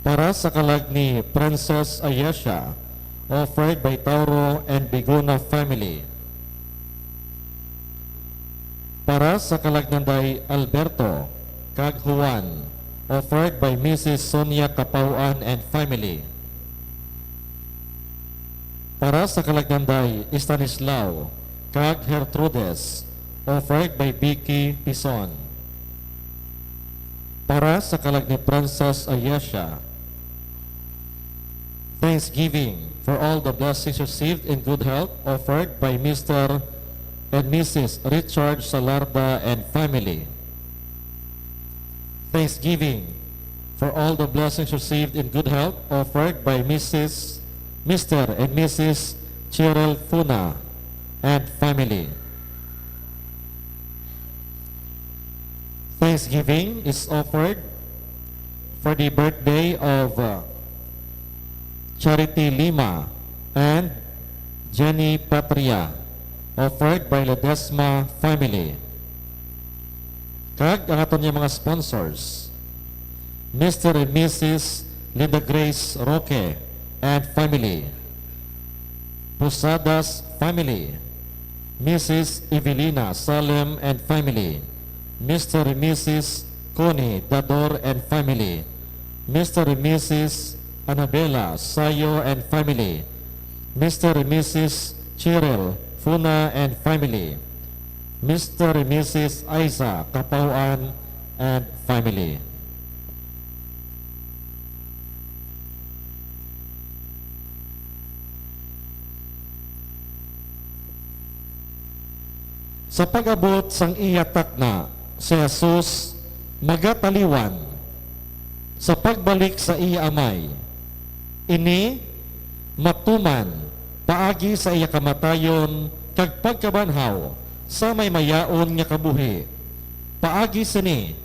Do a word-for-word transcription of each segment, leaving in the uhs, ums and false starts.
Para sa kalag ni Princess Ayesha, offered by Tauro and Biguna family. Para sa kalag ni Nanday Alberto kag Juan, offered by Missus Sonia Capauan and family. Para sa kalag ni Nanday Estanislao kag Gertrudes, offered by Vicky Pison. Para sa kalag ni Princess Ayesha, thanksgiving for all the blessings received in good health, offered by Mister and Missus Richard Salarda and family. Thanksgiving for all the blessings received in good health, offered by Missus Mister and Missus Cheryl Funa and family. Thanksgiving is offered for the birthday of, uh, Charity Lima and Jenny Patria, offered by Ledesma family. Kag ang aton nga mga sponsors, Mister and Missus Linda Grace Roque and family, Posadas family, Missus Evelina Salem and family, Mister and Missus Connie Dador and family, Mister and Missus Anabela Sayo and family, Mister and Missus Cheryl Funa and family, Mister and Missus Aiza Capauan and family. Sa pag-abot sang iya takna, si Jesus magataliwan sa pagbalik sa iya Amay. Ini matuman paagi sa iya kamatayon kag pagkabanhaw sa may mayaon nga kabuhi. Paagi sini,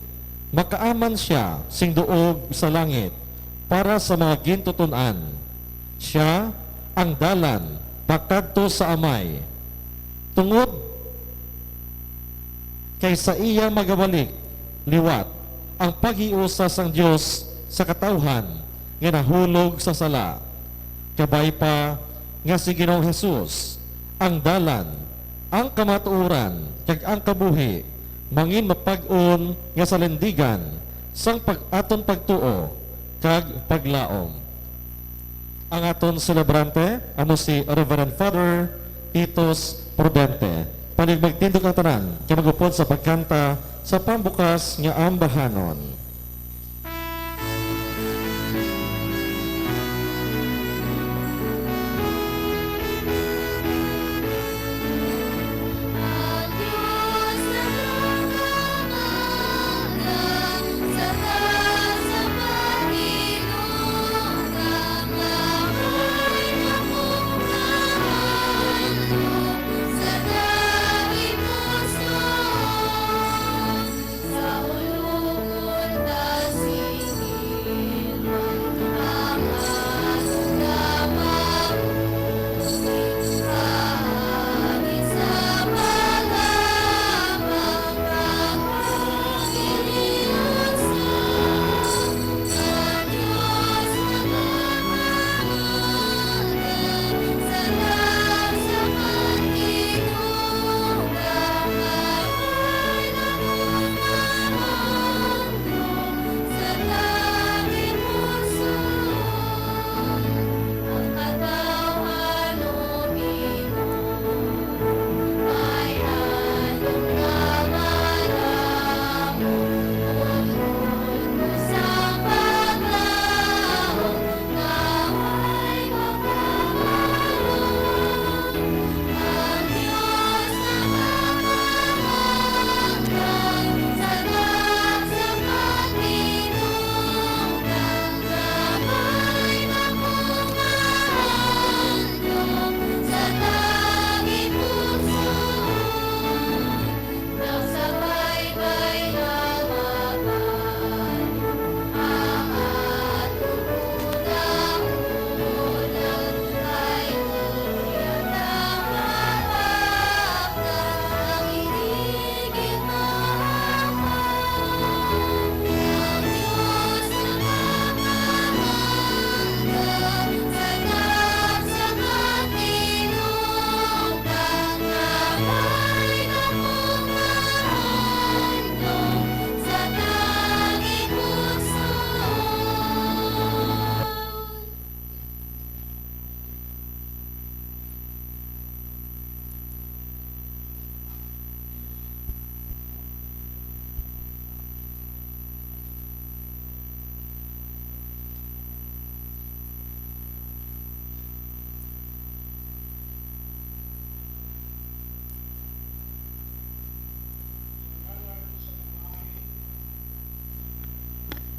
makaaman sia sing duog sa langit para sa mga gintuton-an. Sia ang dalan pakadto sa Amay. Tungod kay sa iya magabalik liwat ang paghiusa sang Dios sa katawhan nga nahulog sa sala. Kabay pa nga si Ginoong Jesus, ang dalan, ang kamatuoran, kag ang kabuhi, mangin mapag-on nga salindigan sang pag-, aton pagtuo kag paglaom. Ang aton selebrante amo si Reverend Father Titus Prudente. Panig magtindog ang tanan kay mag-upod sa pagkanta sa pambukas nga ambahanon.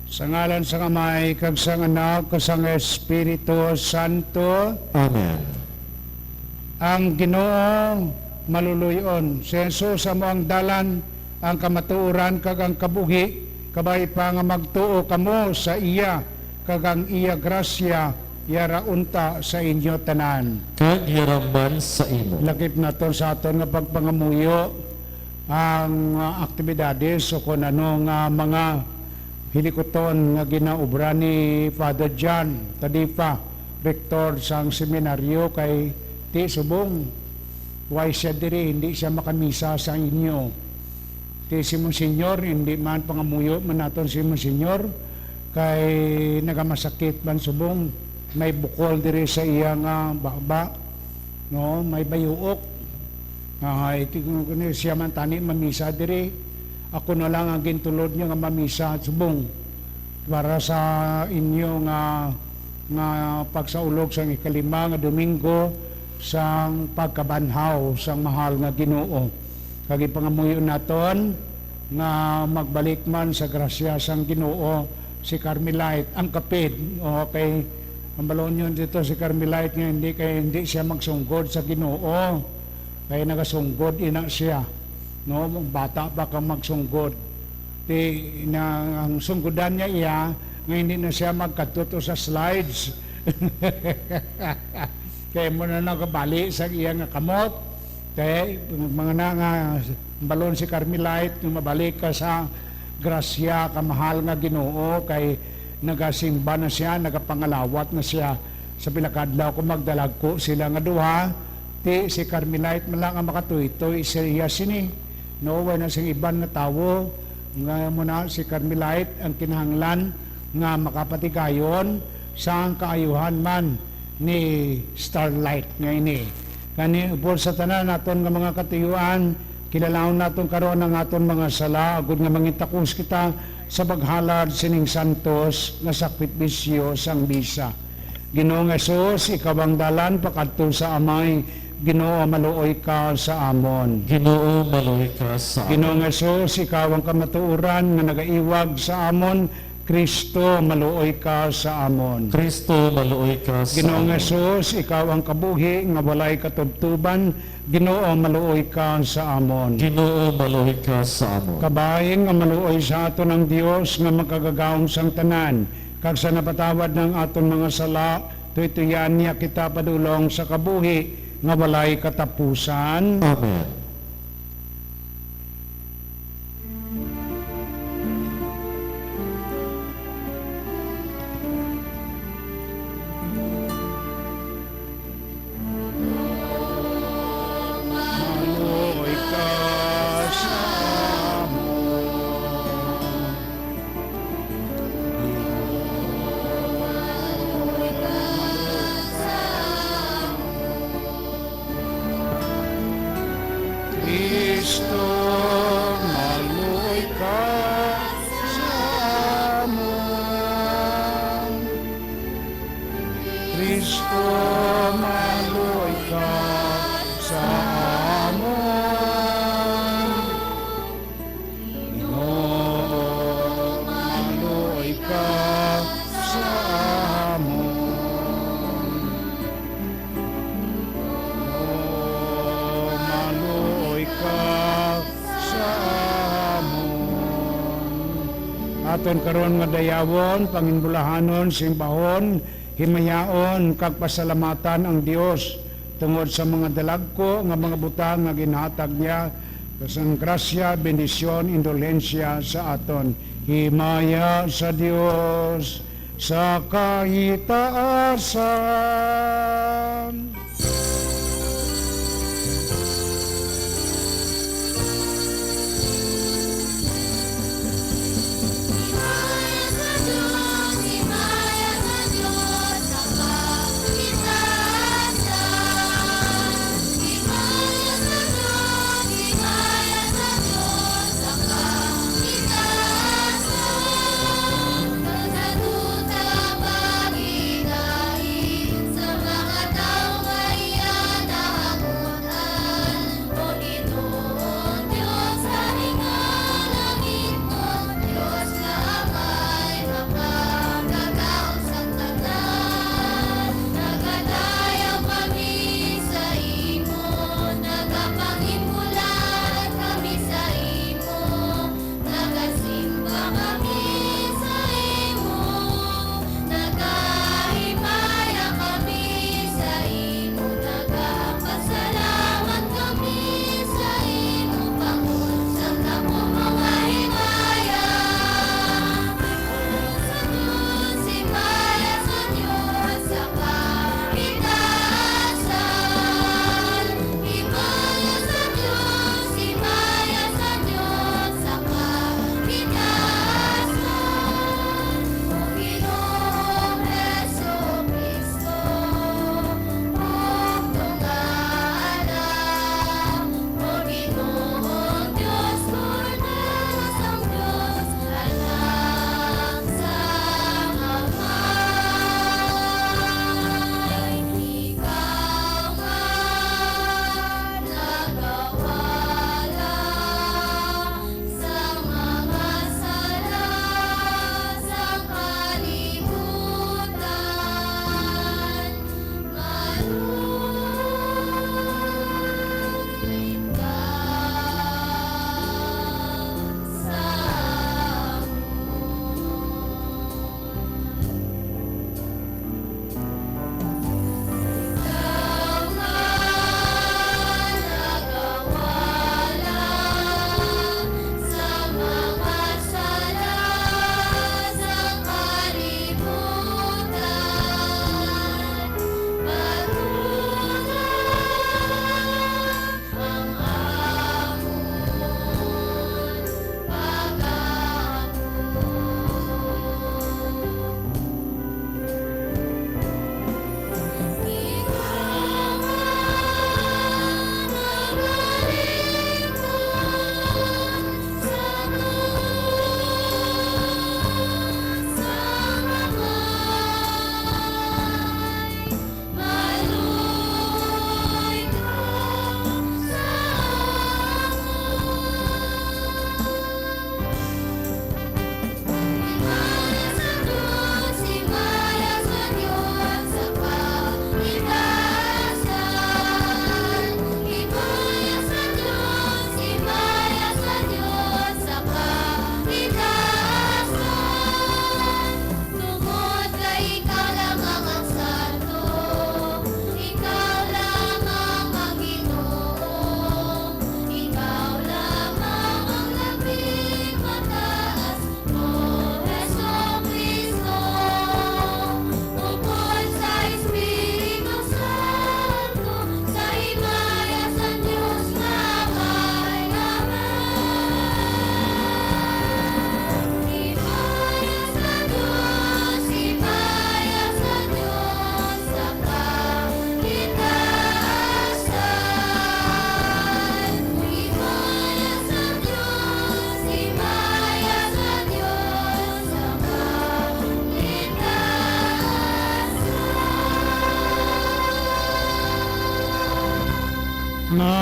Sa ngalan sang Amay, kag sang Anak, kag sang Espiritu Santo. Amen. Ang Ginoo maluluy-on. Si Jesus amo ang dalan, ang kamatuoran, kag ang kabuhi. Kabay pa nga magtuo kamo sa iya, kag ang iya grasya yara unta sa inyo tanan. Kag yara man sa imo. Lakip naton sa aton nga pagpangamuyo ang, ah, aktibidades o kon ano nga mga hilikuton nga ginaobra ni Father John Tadifa, rektor sang seminaryo, kay ti subong way siya diri, hindi siya makamisa sa inyo. Ti si Monsignor, hindi man, pangamuyo man naton si Monsignor, kay nagamasakit man subong, may bukol diri sa iya nga baba, no, may bayuok. Ay, ti-, siya man tani mamisa diri. Ako na lang ang gintulod niya nga mamisa subong para sa inyo nga, nga pagsaulog sang ikalima nga Domingo sang pagkabanhaw sang mahal nga Ginoo. Kag ipangamuyo naton nga magbalik man sa grasya sang Ginoo si Carmelite, ang kapid. Okay, ang balon yun dito si Carmelite nga hindi, kay hindi siya magsunggod sa Ginoo. Kay nagasunggod ina siya, no? Bata pa ka magsunggod. Ti, na, ang sunggodan niya iya nga hindi na siya magkadto to sa slides. Kay mo na nagabali sa iya nga kamot. Kay mga na nga balon si Carmelite, nga mabalik ka sa grasya, kamahal nga Ginoo, kay nagasimba na siya, nagapangalawat na siya. Sa pila ka adlaw ko magdalagko sila nga duha, ti si Carmelite man lang ang makatuytoy sa iya sini. No, wala na sing iban nga tawo nga mo na si Carmelite ang kinahanglan nga makapatigayon sang kaayuhan man ni Starlight nga ini. Gani, upod sa tanan naton nga mga katuyuan, kilalahon naton karon ang aton mga sala, agod nga mangitakos kita sa paghalad sining santos nga sakripisyo sang misa. Ginoong Jesus, ikaw ang dalan pakadto sa Amay. Ginoo, maluoy ka sa amon. Ginoo, maluoy ka sa amon. Ginoong Jesus, ikaw ang kamatuoran nga nagaiwag sa amon. Kristo, maluoy ka sa amon. Kristo, maluoy ka sa Ginoong amon. Jesus, ikaw ang kabuhi nga walay katubtuban. Ginoo, maluoy ka sa amon. Ginoo, maluoy ka sa amon. Kabay nga maluoy sa aton ang Dios nga makagagahom sang tanan, kag sa napatawad ng aton mga sala, tuytuyan niya kita padulong sa kabuhi nga walay katapusan. Amen. Maluoy ka sa amon. Kristo, maluoy ka sa amon. Kristo, maluoy ka sa amon. Ginoo, maluoy ka sa amon. Ginoo, maluoy ka sa amon. Aton karon nga dayawon, panginbulahanon, simbahon, himayaon, kag pasalamatan ang Dios tungod sa mga dalagko nga mga butang nga ginhatag niya sang grasya, bendisyon, indulhensya sa aton. Himaya sa Dios sa kahitaasan.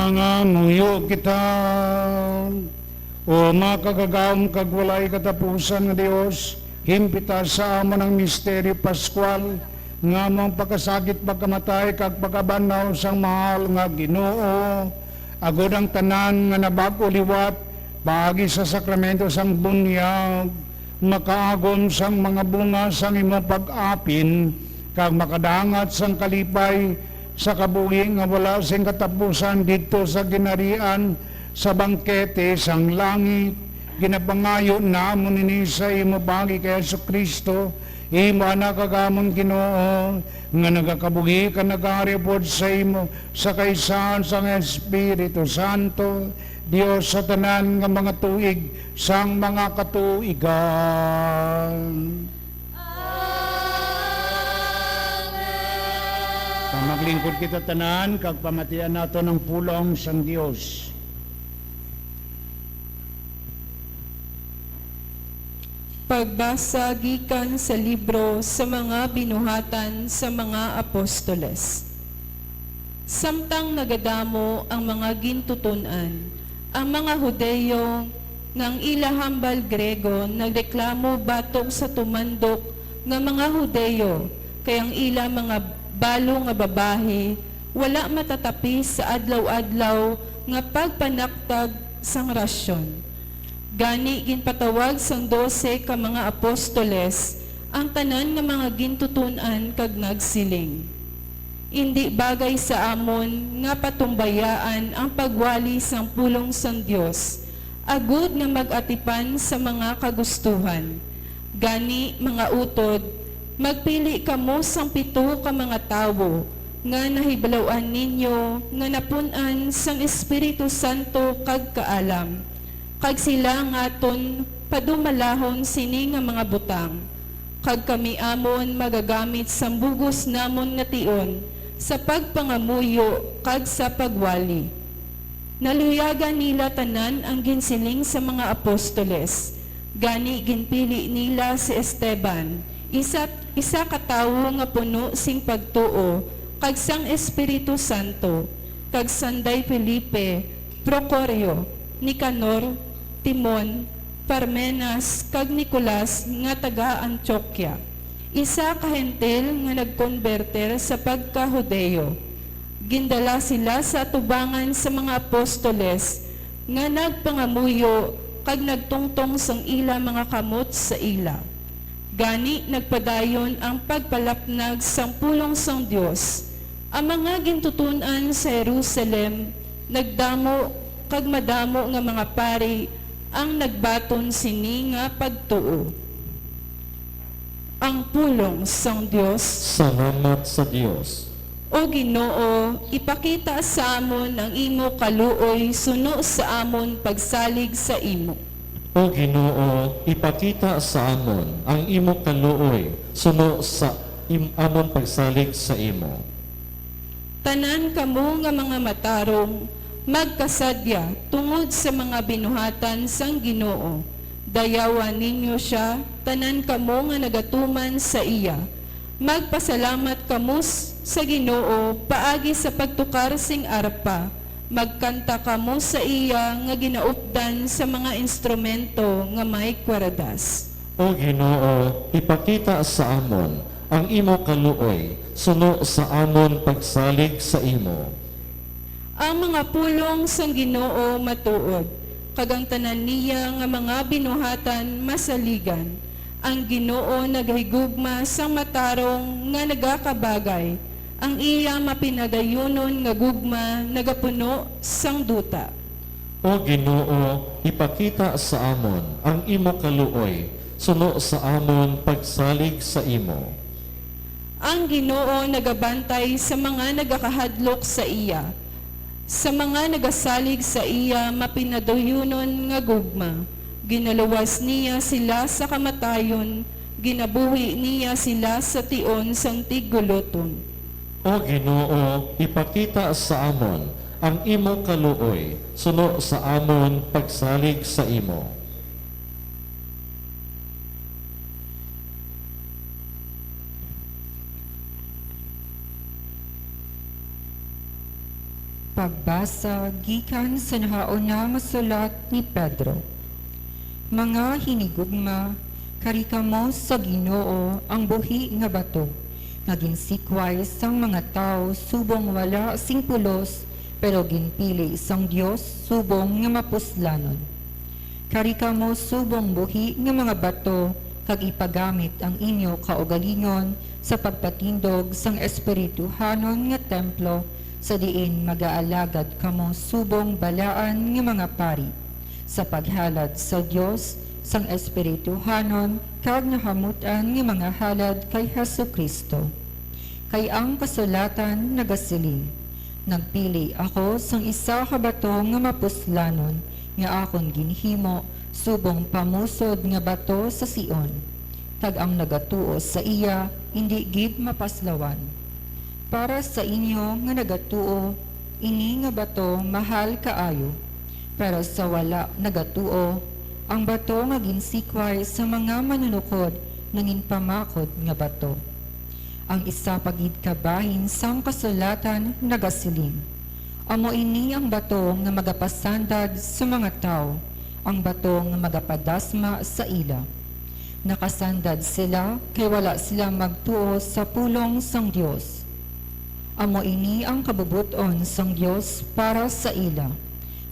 Mangamuyo kita. O makagagahom kag walay katapusan nga Dios, himpita sa amon ang misteryo pascual nga among pagkasakit, pagkamatay, kag pagkabanhaw sang mahal nga Ginoo, agod ang tanan nga nabag-o liwat paagi sa sakramento sang bunyag makaagom sang mga bunga sang imo pag-apin, kag makadangat sang kalipay sa kabuhi nga wala sing katapusan didto sa ginharian sa bangkete sang langit. Ginapangayo namon ini sa imo paagi kay Jesu-Cristo, imo Anak, kag amon Ginoo, nga nagakabuhi kag nagahari upod sa imo sa kaisahan sang Espiritu Santo, Dios sa tanan nga mga tuig sang mga katuigan. Amen. Maglingkod kita tanan kag pamatian naton ang pulong sang Dios. Pagbasa gikan sa libro sa mga binuhatan sa mga apostoles. Samtang nagadamo ang mga gintuton-an, ang mga Hudiyo nga ang ila hambal Griego nagreklamo batok sa tumandok nga mga Hudiyo, kay ang ila mga balo nga babayi wala matatapi sa adlaw-adlaw nga pagpanakdag sang rasyon. Gani ginpatawag sang dose ka mga apostoles ang tanan nga mga gintuton-an kag nagsiling, "Indi bagay sa amon nga patumbayaan ang pagwali sang pulong sang Dios, agud nga mag-atipan sa mga kagustuhan. Gani, mga utod, magpili kamo sang pito ka mga tawo nga nahibaluan ninyo nga napun-an sang Espiritu Santo kag kaalam, kag sila ang aton padumalahon sini nga mga butang, kag kami amon magagamit sang bug-os namon nga tion sa pagpangamuyo kag sa pagwali." Naluyagan nila tanan ang ginsiling sa mga apostoles, gani ginpili nila si Esteban, isa, isa ka tawo nga puno sing pagtuo kag sang Espiritu Santo, kag sanday Felipe, Procorio, Nicanor, Timon, Parmenas, kag Nicolas nga taga-Antioquia, isa ka Gentil nga nagkonbertir sa pagka-Hudiyo. Gindala sila sa atubangan sa mga apostoles nga nagpangamuyo kag nagtungtong sang ila mga kamot sa ila. Gani, nagpadayon ang pagpalapnag sang pulong sang Dios. Ang mga gintuton-an sa Jerusalem nagdamo, kag madamo nga mga pari ang nagbaton sini nga pagtuo. Ang pulong sang Dios. Salamat sa Dios. O Ginoo, ipakita sa amon ang imo kaluoy suno sa amon pagsalig sa imo. O Ginoo, ipakita sa amon ang imo kaluoy suno sa im-, amon pagsalig sa imo. Tanan kamo nga mga matarong, magkasadya tungod sa mga binuhatan sang Ginoo. Dayawa ninyo sia, tanan kamo nga nagatuman sa iya. Magpasalamat kamo s-, sa Ginoo paagi sa pagtukar sing arpa. Magkanta kamo sa iya nga ginaupdan sa mga instrumento nga may kwardas. O Ginoo, ipakita sa amon ang imo kaluoy suno sa amon pagsalig sa imo. Ang mga pulong sang Ginoo matuod, kag ang tanan niya nga mga binuhatan masaligan. Ang Ginoo nagahigugma sang matarong nga nagakabagay, ang iya mapinadayunon nga gugma nagapuno sang duta. O Ginoo, ipakita sa amon ang imo kaluoy suno sa amon pagsalig sa imo. Ang Ginoo nagabantay sa mga nagakahadlok sa iya, sa mga nagasalig sa iya mapinadayunon nga gugma. Ginaluwas niya sila sa kamatayon, ginabuhi niya sila sa tion sang tigguloton. O Ginoo, ipakita sa amon ang imo kaluoy suno sa amon pagsalig sa imo. Pagbasa gikan sa nahauna nga sulat ni Pedro. Mga hinigugma, kari kamo sa Ginoo, ang buhi nga bato, nga ginsikway sang mga tawo subong wala sing pulos, pero ginpili sang Dios subong nga mapuslanon. Kari kamo subong buhi nga mga bato, kag ipagamit ang inyo kaugalingon sa pagpatindog sang espirituhanon nga templo, sa diin magaalagad kamo subong balaan nga mga pari, sa paghalad sa Dios sang espirituhanon kag nahamut-an nga mga halad kay Jesu-Cristo. Kay ang kasulatan nagasiling, "Nagpili ako sang isa ka bato nga mapuslanon, nga akon ginhimo subong pamusod nga bato sa Sion, kag ang nagatuo sa iya indi gid mapaslawan." Para sa inyo nga nagatuo, ini nga bato mahal kaayo, pero sa wala nagatuo, ang bato nga ginsikway sa mga manunukod nanginpamakod nga bato. Ang isa pa gid ka bahin sang kasulatan nagasiling, "Amo ini ang bato nga magapasandad sa mga tawo, ang bato nga magapadasma sa ila." Nakasandad sila kay wala sila magtuo sa pulong sang Dios. Amo ini ang kabubot-on sang Dios para sa ila.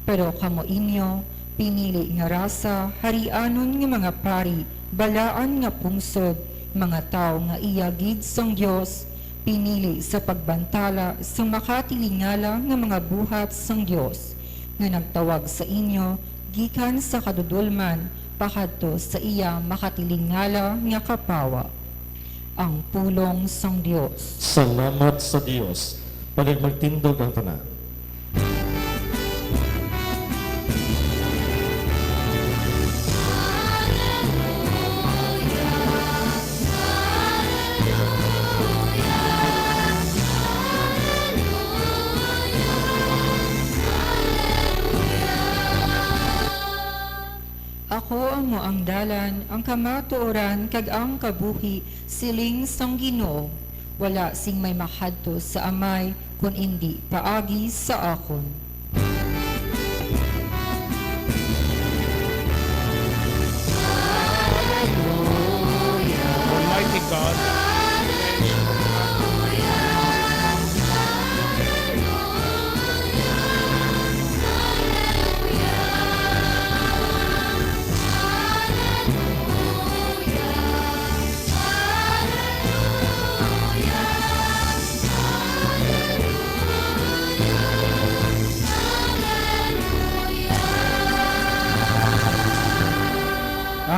Pero kamo inyo, pinili nga rasa, harianon nga mga pari, balaan nga pungsod, mga tawo nga iya gid sang Dios, pinili sa pagbantala sang makatilingala nga mga buhat sang Dios, nga nagtawag sa inyo gikan sa kadudolman pakadto sa iya makatilingala nga kapawa. Ang pulong sang Dios. Salamat sa Dios. Pwede magtindog ang tanan. "Ako amo ang dalan, ang kamatuoran, kag ang kabuhi," siling sang Ginoo. "Wala sing may makadto sa Amay kon indi paagi sa akon." Almighty God.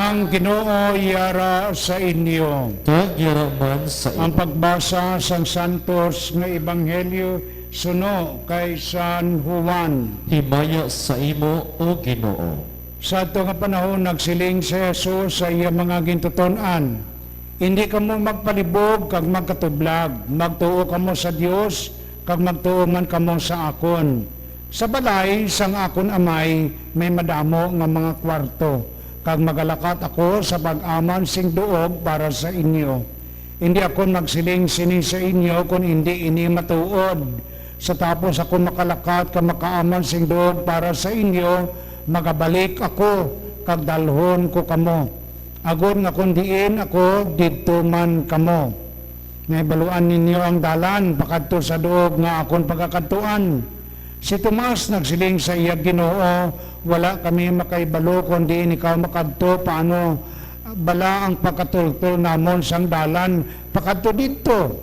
Ang Ginoo yara sa inyo. Kag yara man sa imo. Ang pagbasa sang Santos nga Ebanghelyo suno kay San Juan. Himaya sa imo, O Ginoo. Sa ato nga panahon, nagsiling si Jesus sa iya mga gintuton-an, "Indi kamo magpalibog kag magkatublag. Magtuo kamo sa Dios, kag magtuo man kamo sa akon. Sa balay sang akon Amay may madamo nga mga kuwarto, kag magalakat ako sa pag-aman sing duog para sa inyo. Indi ako nagsiling sini sa inyo kon indi ini matuod. Sa tapos ako makalakat kag makaaman sing duog para sa inyo, magabalik ako kag dalhon ko kamo, agod nga kon diin ako, didto man kamo. Nahibaluan ninyo ang dalan pakadto sa duog nga akon pagakadtuan." Si Tomas nagsiling sa iya, "Ginoo, wala kami makahibalo kon diin ikaw makadto. Paano bala ang pagkatultol namon sang dalan pakadto didto?"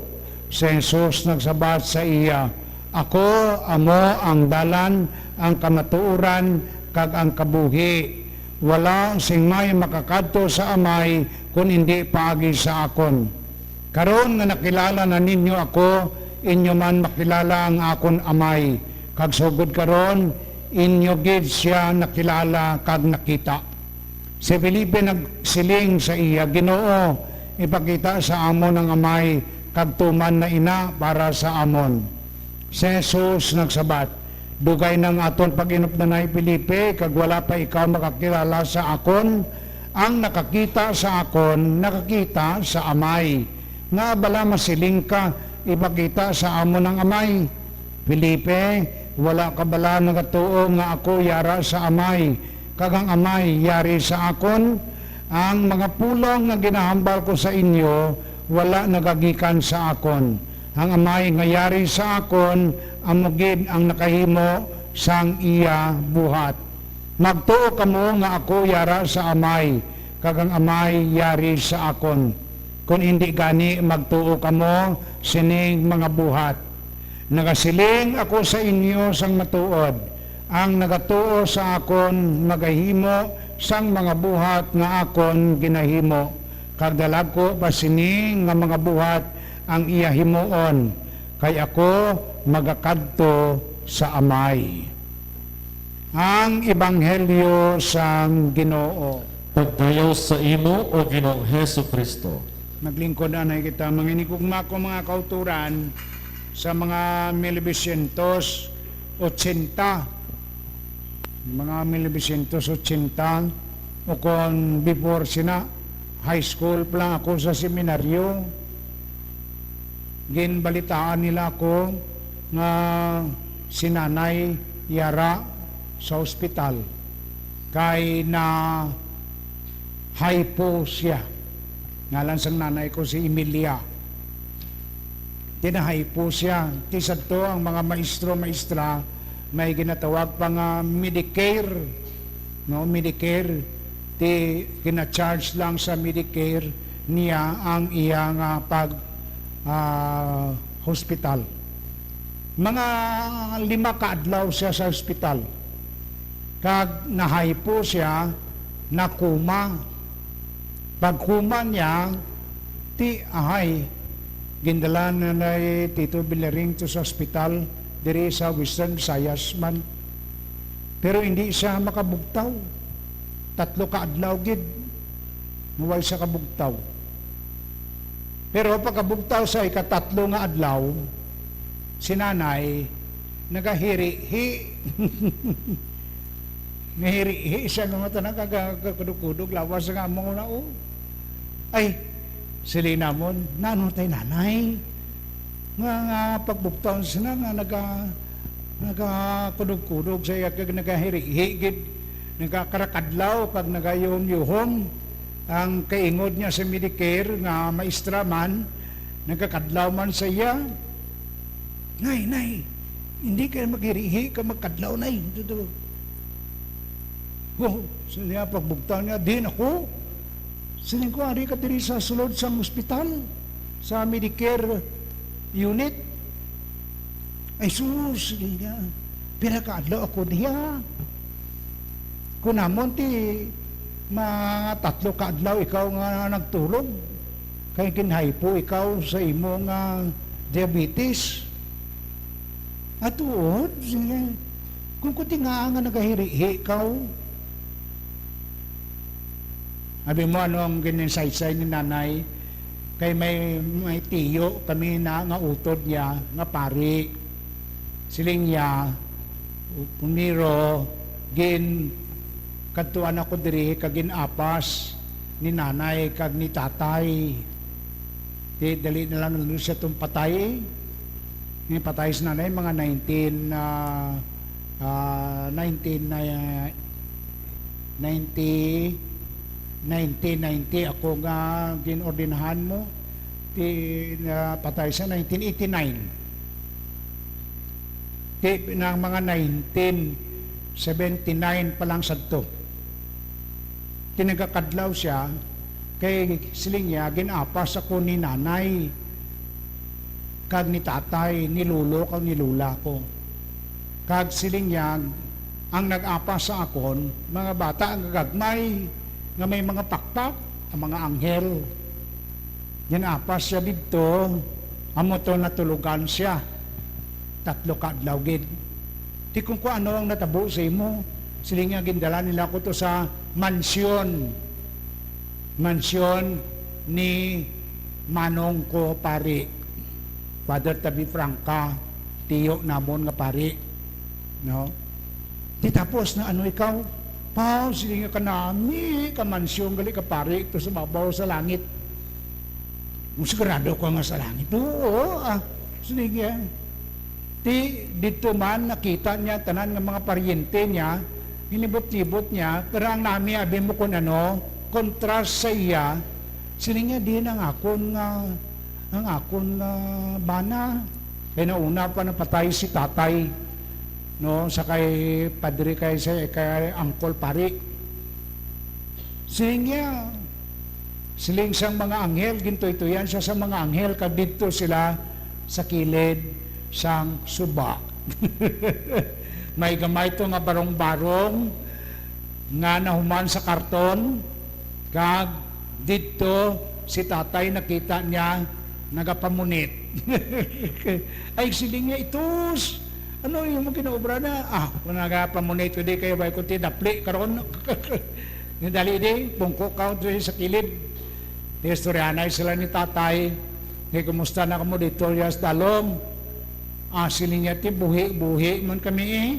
Si Jesus nagsabat sa iya, "Ako amo ang dalan, ang kamatuoran, kag ang kabuhi. Wala sing may makakadto sa Amay kon indi paagi sa akon. Karon nga nakilala na ninyo ako, inyo man makilala ang akon Amay. Kag sugod karon, inyo gid sia nakilala kag nakita." Si Felipe nagsiling sa iya, "Ginoo, ipakita sa amon ang Amay, kag tuman na ina para sa amon." Si Jesus nagsabat, "Dugay na ang aton pag-inupdanay, Felipe, kag wala pa ikaw makakilala sa akon? Ang nakakita sa akon, nakakita sa Amay. Ngaa bala masiling ka, 'Ipakita sa amon ang Amay'? Felipe, Wala ka bala nagatuo nga ako yara sa Amay, kag ang Amay yari sa akon? Ang mga pulong nga ginahambal ko sa inyo wala nagagikan sa akon. Ang Amay nga yari sa akon amo gid ang nakahimo sang iya buhat. Magtuo kamo nga ako yara sa Amay, kag ang Amay yari sa akon. Kon indi gani, magtuo kamo sining mga buhat. Nagasiling ako sa inyo sang matuod, ang nagatuo sa akon magahimo sang mga buhat nga akon ginahimo, kag dalagko pa sini nga mga buhat ang iya himuon, kay ako magakadto sa Amay. Ang Ebanghelyo sang Ginoo. Pagdayaw sa imo, O Ginoong Jesu-Cristo. Maglingkod anay kita, mga inigugma ko, mga kauturan, sa mga mil novecientos ochenta. Mga mil novecientos ochenta, o kon before sina, high school pa lang ako sa seminaryo, ginbalitaan nila ako nga si Nanay yara sa ospital kay na-hypo siya. Ngalan sang nanay ko si Emilia. Ti na-hypo siya. Ti sadto ang mga maestro, maestra, may ginatawag pa nga Medicare, no? Medicare, ti gina-charge lang sa Medicare niya ang iya nga pag, ah, hospital. Mga lima ka adlaw siya sa hospital. Kag na-hypo siya, nakuma. Pagkuma niya, ti ahay, gindala na ni Tito Villaring to sa ospital diri sa Western Visayas man. Pero hindi siya makabugtaw. Tatlo ka adlaw gid nga wala siya kabugtaw. Pero pagkabugtaw sa ikatatlo nga adlaw, si Nanay nagahirihi. Nahirihi siya nga mata, nagakadukudog lawas nga amo na, oh. Ay, sili namon, "Nano tay, Nanay? Nga, nga pagbugtaw sina nga naga-, nagakudog-kudog sa iya, kag nagahirihi gid, nagakarakadlaw, kag nagayuhom-yuhom." Ang kaingod niya sa Medicare nga maestra man, nagakadlaw man sa iya. "Nay, nay, hindi ka maghirihi ka magkadlaw, nay." Tudo. Oh, sa niya pagbugtaw niya, "Din ako." Siling ko, "Ari ka diri sa sulod sang ospital, sa Medicare unit." "Ay sus," siling niya, "pira ka adlaw ako diha? Kun amon ti mga tatlo ka adlaw ikaw nga nagturog, kay ginhypo ikaw sa imo nga diabetes." "Atuod?" Sige. "Kung kuti nga nga nagahirihi ikaw." Abi mo, ano ang gininsaysay ni Nanay? Kay may, may tiyo kami na nga utod niya nga pari. Siling niya, "Puniro, gin kadtuan ako diri kag gin-apas ni Nanay kag ni Tatay." Di, dali na lang, ano siya tong patay. Ni patay si Nanay, mga nineteen, ah, ah, nineteen, ah, ninety, nineteen ninety ako nga gin-ordinahan mo. Ti, napatay sa nineteen eighty-nine. Ti, na mga nineteen seventy-nine pa lang sadto. Ti nagakadlaw siya, kay siling niya, "Gin-apas ako ni Nanay kag ni Tatay, ni Lolo kag ni Lola ko." Kag siling niya, "Ang nag-apas sa akon, mga bata nga gagmay, nga may mga pakpak, ang mga anghel." Gin-apas siya didto, amo to natulugan siya. Tatlo ka adlaw gid. Ti kung ano ang natabo sa imo, siling niya, "Gindala nila ko to sa mansyon." Mansyon ni manong ko, pari, Father Tabi Franca, tiyo namon nga pari, no? Ti tapos na ano ikaw? "Paw, sige nga, kanami ka mansyon gali ka pari to sa babaw sa langit." "Mo sigurado ko nga sa langit?" "Oo, ah." Sige. Ti didto man nakita niya tanan nga mga paryente niya, hinibot-libot niya, pero ang nami abi mo kun ano, kontra sa iya, siling niya, "Diin ang akon nga, ang akon nga bana?" Kay nauna pa napatay si tatay, no, sa kay padre, kay sa kay Uncle Pari. Siling niya, siling sang mga anghel, gintuytuyan siya sa mga anghel, kag didto sila sa kilid sang suba. May gamay to nga barong-barong nga nahuman sa karton, kag didto si tatay nakita niya nagapamunit. Ay, siling niya, "Itus, ano yung mga kinaobra na?" "Ah, kung nagapamunit ko di kayo, bay ko ti dapli karon." Ni dali di, pungko ka diri sa kilid. Istoryanay sila ni tatay. Ni, "Kumusta na kamo dito, ya sa dalom?" "Ah, siling niya, ti buhi-buhi man kami eh.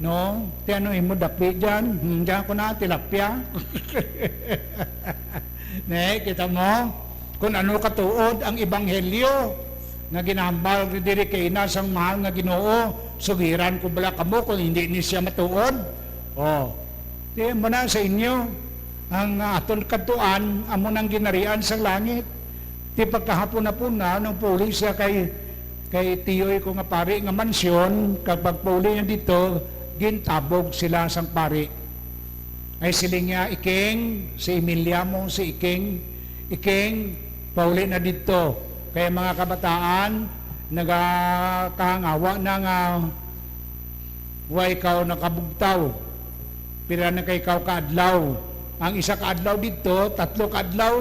No? Ti ano imo dapli dyan?" "Hmm, dyan ko na, tilapia." Ne, kita mo? Kung ano katuod ang ebanghelyo nga ginahambal diri kay ina sang mahal nga Ginoo, sugiran ko bala kamo kung hindi ni siya matuod? Oh. Di mo na sa inyo, ang aton kadtuan amo nang ginarian sang langit. Ti pagkahapon-hapon na nang puli siya kay, kay tiyoy ko nga pari nga mansyon, kag pagpuli niya dito, gintabog sila sang pari. Ay siling niya, "Iking, si Emilia mo, si Iking, Iking, pauli na didto." Kay mga kabataan, nagakahangawa na nga wa ikaw nakabugtaw. Pila na kay ikaw ka adlaw? Ang isa ka adlaw didto, tatlo ka adlaw.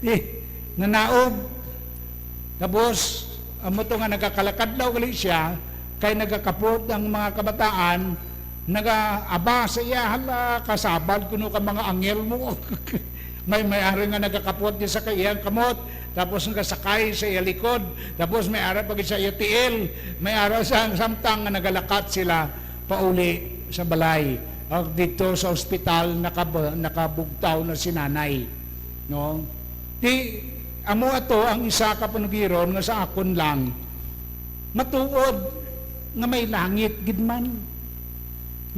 Di, nanaog. Tapos, amo to nga nagakalakadlaw gali siya, kay nagakapot ang mga kabataan, nagaaba sa iya, "Hala, kasabad kuno ka mga anghel mo." May, may ara nga nagakapot di sa iyang kamot, tapos nagasakay sa iya likod, tapos may ara pa gid sa iya tiil, may ara sa samtang nga nagalakat sila pauli sa balay. O dito sa ospital, nakab-, nakabugtaw na si nanay. No? Ti, amo ato ang isa ka panugiron nga sa akon lang. Matuod nga may langit gid man.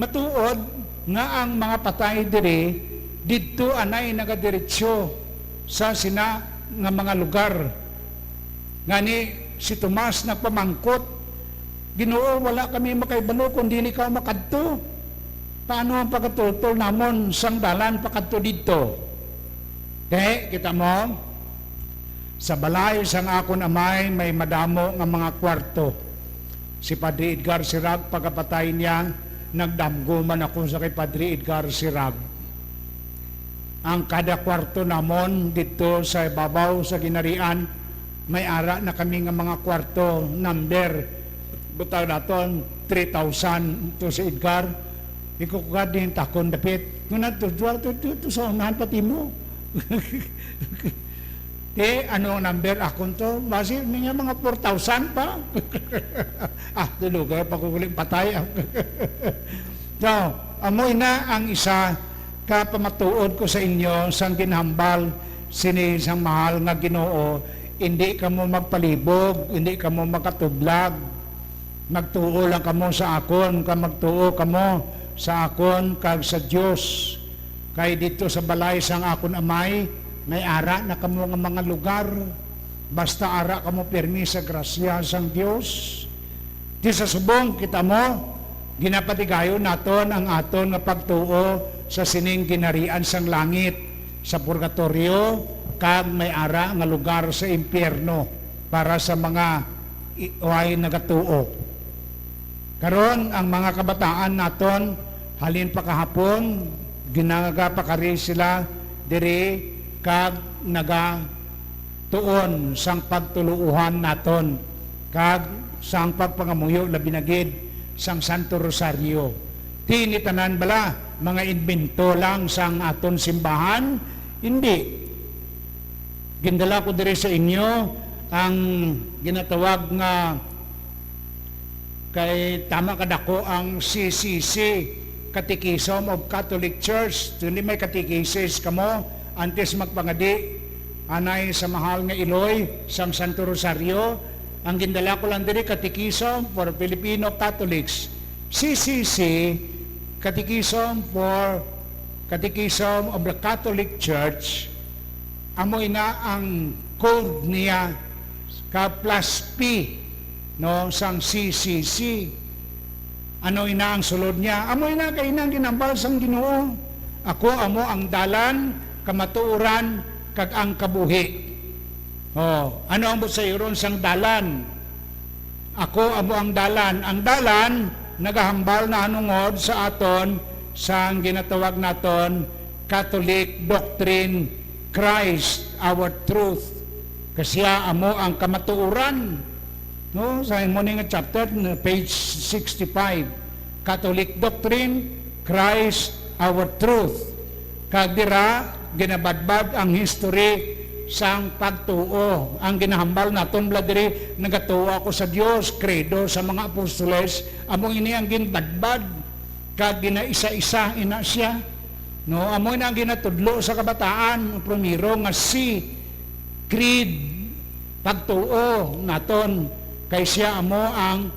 Matuod nga ang mga patay diri didto anay nagadiretso sa sina nga mga lugar. Ngani si Tomas nagpamangkot, "Ginoo, wala kami makahibalo kon diin ikaw makadto. Paano ang pagkatultol namon sang dalan pakadto didto?" Te, kita mo, sa balay sang akon amay may madamo nga mga kwarto. Si Padre Edgar Sirag, pagkapatay niya, nagdamgo man ako sa kay Padre Edgar Sirag. Ang kada kwarto namon didto sa ibabaw sa ginharian, may ara na kami nga mga kwarto, number, butang naton, three thousand to si Edgar. Ikaw ka din takon dapit. Kung na to, to, to, to, to sa unahan pati mo. Ti, ano ang number akon to? Basi niya mga four thousand pa. Ah, dulugay pa ko ulit patay. So, amo na ang isa ka pamatuod ko sa inyo sang ginhambal sini sang mahal nga Ginoo, hindi kamo magpalibog, hindi kamo makatublag. Magtuo lang kamo sa akon, kag magtuo kamo sa akon kag sa Dios. Kay didto sa balay sang akon Amay may ara na kamo nga mga lugar, basta ara kamo pirmi sa grasya sang Dios. Ti sa subong, kita mo, ginapatigayon naton ang aton nga pagtuo sa sining ginharian sang langit, sa purgatorio, kag may ara nga lugar sa impyerno para sa mga i-, way nagatuo. Karon, ang mga kabataan naton, halin pa kahapon, ginagapakari sila diri kag nagatuon sang pagtuluohan naton kag sang pagpangamuyo, labi na gid sang Santo Rosario. Ti ini tanan bala mga imbento lang sang aton simbahan? Hindi. Gindala ko diri sa inyo ang ginatawag nga, kay tama kadako ang C C C, Catechism of Catholic Church. Dili may catechesis kamo antes magpangadi anay sa mahal nga iloy sang Santo Rosario. Ang gindala ko lang diri, Catechism for Filipino Catholics. C C C, Catechism for, Catechism of the Catholic Church. Amo ina ang code niya ka plus P, no, sang C C C. Ano ina ang sulod niya? Amo ina kay ina ang ginhambal sang Ginoo. "Ako amo ang dalan, kamatuoran, kag ang kabuhi." Oh, ano ang butsayuron sang dalan? "Ako amo ang dalan." Ang dalan nagahambal nahanungod sa aton sang ginatawag naton Catholic doctrine, "Christ our truth." Kay sia amo ang kamatuoran. No, sa imo ni nga chapter, na page sixty-five, Catholic doctrine, "Christ our truth." Kag dira ginabadbad ang history sang pagtuo. Ang ginahambal naton bala diri, "Nagatuo ako sa Dios," Credo sa mga Apostoles, amo ini ang ginbadbad kag ginaisa-isa ina sia. No, amo na ang ginatudlo sa kabataan, ang primero nga C, creed, pagtuo naton, kay sia amo ang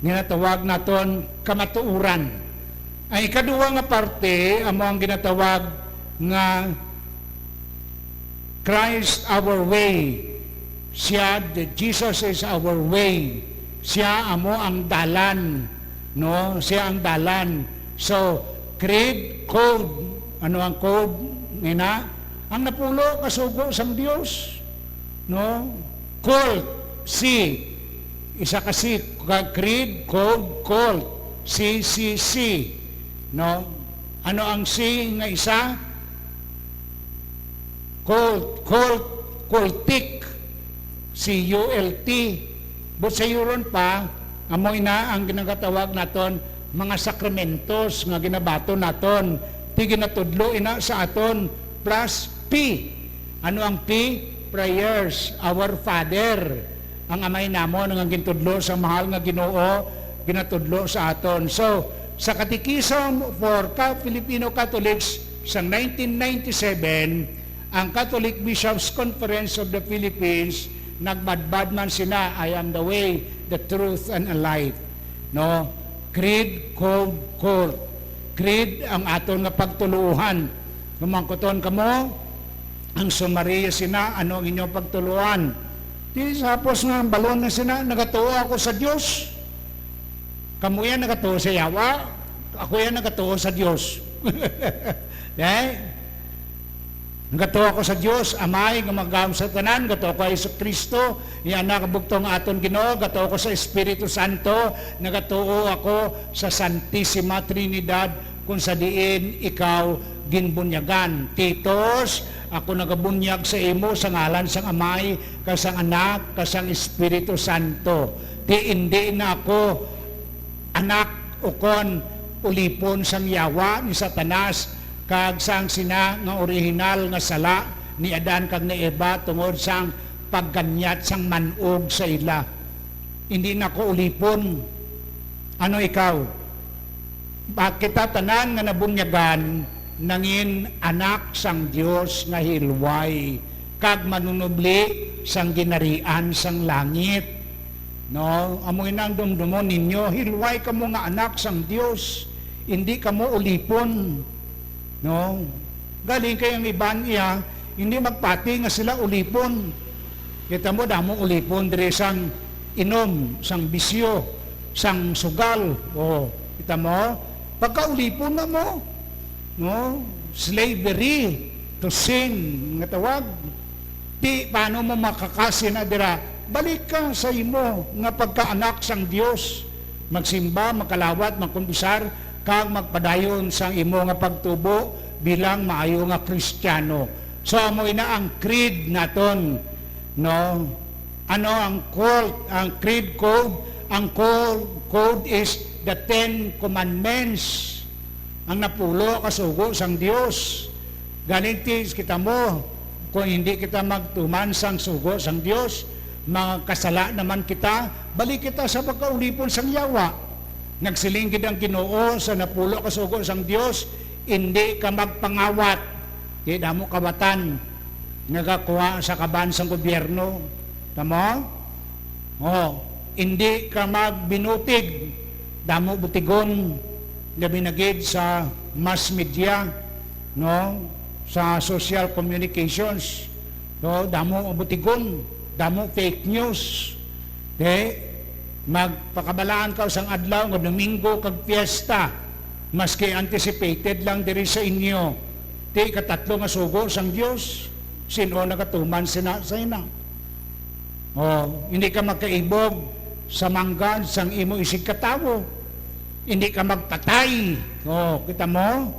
ginatawag naton kamatuoran. Ang ikaduha nga parte amo ang ginatawag nga Christ our way. Siya, the Jesus is our way. Siya amo ang dalan, no? Siya ang dalan. So, creed, code, ano ang code? Ngina, ang napulo ka sugo sang Dios, no? Cult, C, isa ka C, ka-, creed, code, cult, C C C, no? Ano ang C nga isa? Cult, cult, cultic, C U L T. Butsayuron pa, amo ina ang ginagatawag naton mga sakramentos nga ginabaton naton. Ti ginatudlo ina sa aton, plus P. Ano ang P? Prayers, Our Father. Ang Amay namon nga gintudlo sa mahal nga Ginoo, ginatudlo sa aton. So, sa Catechism for Ca-, Filipino Catholics sa nineteen ninety-seven, ang Catholic Bishops' Conference of the Philippines, nagbadbad man sina, "I am the way, the truth, and the life." No? Creed, code, cult. Creed ang aton nga pagtuluohan. Kumangkuton kamo, ang summary sina, ano ang inyong pagtuluohan? Di sa hapos nga ang balon na sina, "Nagatuo ako sa Dios." Kamo yan nagatuo sa yawa, ako yan nagatuo sa Dios. Eh? "Nagatuo ako sa Dios, Amay, nga magahom sa tanan, nagatuo ako kay Jesu-Cristo, iya Anak nga bugtong nga aton Ginoo, nagatuo ako sa Espiritu Santo, nagatuo ako sa Santisima Trinidad, kung sa diin ikaw ginbunyagan." Titos, ako nagabunyag sa imo sa ngalan sang Amay, kag sang Anak, kag sang Espiritu Santo. Ti indi na ako anak ukon ulipon sang yawa ni Satanas kag sang sina nga orihinal nga sala ni Adan kag ni Eva tungod sang pagganyat sang man-og sa ila. Indi na ko ulipon. Ano ikaw? Ba kita tanan nga nabunyagan nangin anak sang Dios nga hilway kag manunubli sang ginharian sang langit. No, amo ina ang dumdumon ninyo, hilway kamo nga anak sang Dios, indi kamo ulipon. No? Galing kay ang iban iya, hindi magpati nga sila ulipon. Kita mo, damo ulipon diri sang inom, sang bisyo, sang sugal. O, kita mo, pagkaulipon na mo. No? Slavery to sin nga tawag. Ti, paano mo makakasi na dira? Balik ka sa imo nga pagkaanak sang Dios. Magsimba, magkalawat, magkumbisar, kag magpadayon sang imo nga pagtubo bilang maayo nga Kristiyano. So, amo ina ang creed naton, no? Ano ang cult, ang creed code? Ang code, code is the Ten Commandments. Ang napulo ka sugo sang Dios. Galing ti kita mo, kung hindi kita magtuman sang sugo sang Dios, makasala naman kita, balik kita sa pagkaulipon sang yawa. Nagsiling gid ang Ginoo sa napulo ka sugo sang Dios, "Indi ka magpangawat." Di damo kawatan nagakuha sa kaban sang gobyerno. Tama? Oh, hindi ka magbinutig. Damo butigon, labi na gid sa mass media, no? Sa social communications, no? Damo ang butigon, damo fake news. Di, magpakabalaan ka sang adlaw nga Domingo kag fiesta, maski anticipated lang diri sa inyo. Di, katatlo nga sugo sang Dios, sin-o nagatuman sina sa ina? Oh, hindi ka magkaibog sa manggad sang imo isigkatawo. Hindi ka magpatay. Oh, kita mo?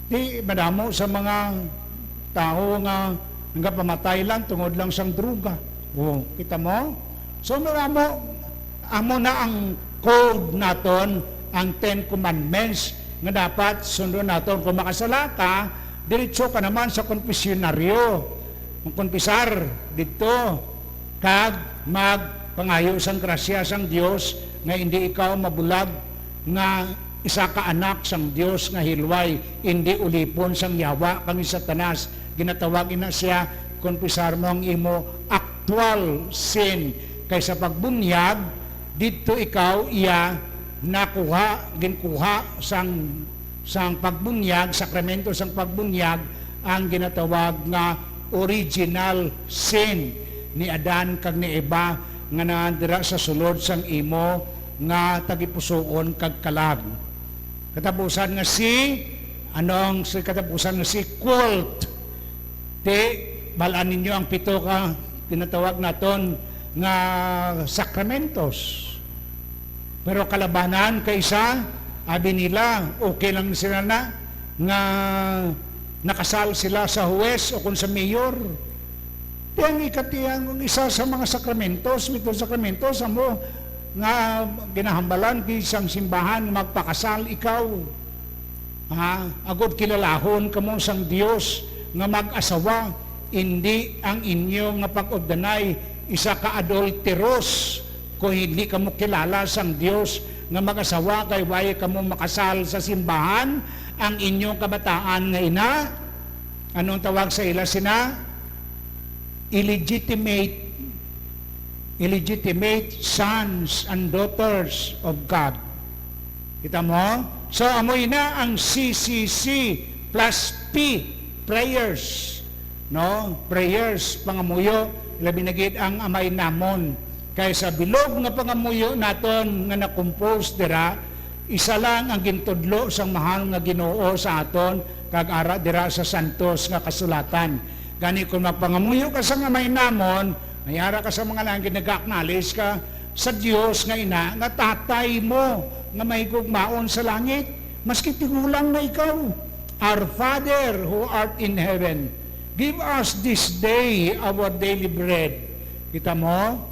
Di madamo sa mga tawo nga nagapamatay lang tungod lang sang droga. Oh, kita mo? So, madamo, amo na ang code naton, ang Ten Commandments nga dapat sundon naton. Kung makasala ka, diretso ka naman sa konfesyonaryo. Ang konpisar didto, kag magpangayo sang grasya sang Dios nga indi ikaw mabulag nga isa ka anak sang Dios nga hilway, indi ulipon sang yawa kag ni Satanas. Ginatawag ina siya, konpisar mo ang imo actual sin, kay sa pagbunyag, didto ikaw iya nakuha, ginkuha sang, sang pagbunyag, sakramento sang pagbunyag, ang ginatawag nga original sin ni Adan kag ni Eva nga naa dira sa sulod sang imo nga tagipusoon kag kalag. Katapusan nga si, ano ang si katapusan nga si cult? Ti, bal-an ninyo ang pito ka ginatawag naton nga sakramentos. Pero kalabanan kay sa, abi nila, okay lang sila na nga nakasal sila sa huwes o kung sa mayor. Ti ang ikatiyang, ang isa sa mga sakramentos, mito sakramentos, amo nga ginahambalan gid sang simbahan, magpakasal ikaw. Ha? Agod kilalahon kamo sang Dios nga mag-asawa, indi ang inyo nga pag-ugdanay isa ka adulterous, kung hindi kamo kilala sang Dios nga mag-asawa, kay way kamo makasal sa simbahan, ang inyong kabataan nga ina, anong tawag sa ila sina? Illegitimate, illegitimate sons and daughters of God. Kita mo? So, amoy na ang C C C plus P, prayers, no? Prayers, pangamuyo, labi na gid ang Amay Namon. Kay sa bilog nga pangamuyo naton nga na-compose dira, isa lang ang gintudlo sang mahal nga Ginoo sa aton, kag ara dira sa santos nga kasulatan. Gani, kon magpangamuyo ka sang Amay Namon, may ara ka sa mga langit, nag-acknowledge ka sa Dios nga ina, nga Tatay mo nga mahigugmaon sa langit, maski tigulang na ikaw. Our Father who art in heaven, give us this day our daily bread. Kita mo?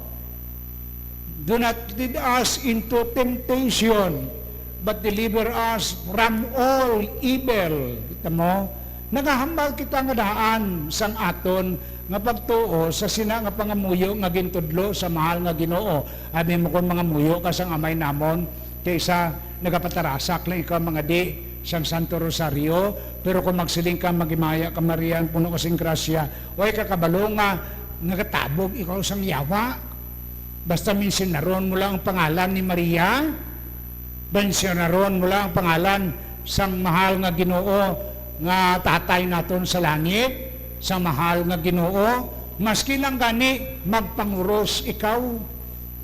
Do not lead us into temptation, but deliver us from all evil. Kita mo? Nagahambal kita nga daan sang aton nga pagtuo sa sina nga pangamuyo nga gintudlo sa mahal nga Ginoo. Abi mo kon mangamuyo ka sang Amay Namon, kaysa nagapatarasak lang ikaw mangadi sang Santo Rosario, pero kung magsiling ka, "Maghimaya ka, Maria, puno ka sing grasya," way ka kabalo nga nagatabog ikaw sang yawa. Basta mensyonaron mo lang ang pangalan ni Maria, mensyonaron mo lang ang pangalan sang mahal nga Ginoo nga Tatay naton sa langit, sa mahal nga Ginoo, maski lang gani magpanguros ikaw.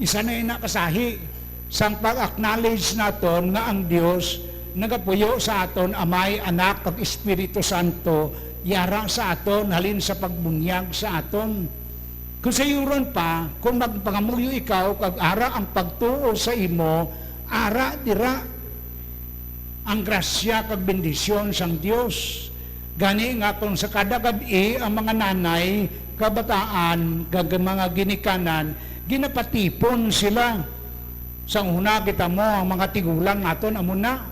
Isa na ina kasahi sang pag-acknowledge naton nga ang Dios nagapuyo sa aton, Amay, Anak, kag Espiritu Santo, yara sa aton halin sa pagbunyag sa aton. Kung sayuron pa, kung magpangamuyo ikaw kag ara ang pagtuo sa imo, ara dira ang grasya kag bendisyon sang Dios. Gani nga, kung sa kada gab-i ang mga nanay, kabataan, kag mga ginikanan ginapatipon sila. Sa una, kita mo, ang mga tigulang naton amo na.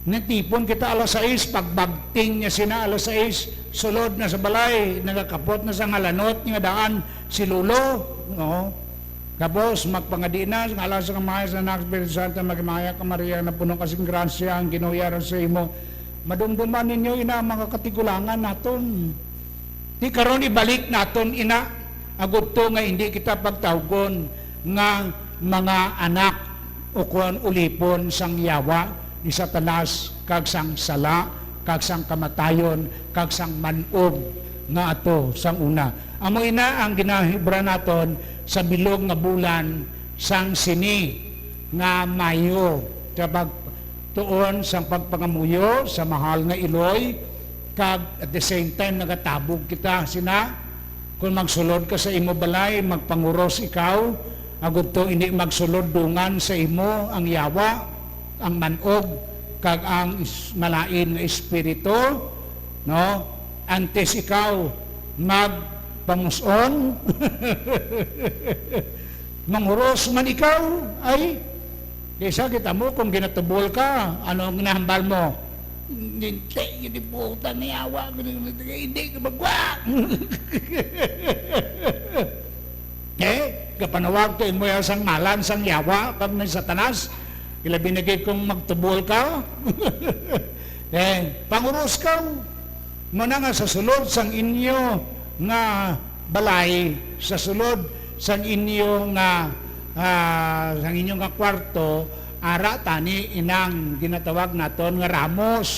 Natipon kita alas sais, pagbagting niya sina alas sais, sulod na sa balay, nagakapot na sa ngalanot nga daan si Lolo, no? Tapos, magpangadi na, sa ngalan sa Amahan, sa Anak, Espiritu Santo, maghimaya ka, Maria, nga puno ka sing grasya, ang Ginoo yara sa imo. Madumduman ninyo, ina, ang mga katigulangan naton. Ti karon, ibalik naton, ina, agud to nga hindi kita pagtawgon, nga mga anak, ukon ulipon sang yawa ni Satanas, kag sang sala, kag sang kamatayon, kag sang man-og nga ato sang una. Amo ina ang ginahibra naton sa bilog nga bulan sang sini nga Mayo, sa pagtuon sang pagpangamuyo sa mahal nga Iloy, kag at the same time nagatabog kita sina. Kon magsulod ka sa imo balay, magpanguros ikaw, agud to indi magsulod dungan sa imo ang yawa, ang man-og, kag ang is-, malain nga espiritu, no? Antes ikaw magpamus-on, manguros man ikaw, ay, kaysa kita mo kung ginatubol ka, ano ang ginahambal mo? Hindi, hindi buta ni awa, hindi ka magwa. Eh, kapanawag to imo ya sang ngalan sang yawa, kag ni Satanas, ilabi na gid kung magtubol ka. Eh, panguros ka. Mo na nga sa sulod sang inyo nga balay, sa sulod sang inyo nga, ah, sang inyo nga kwarto, ara tani inang ginatawag naton nga ramos,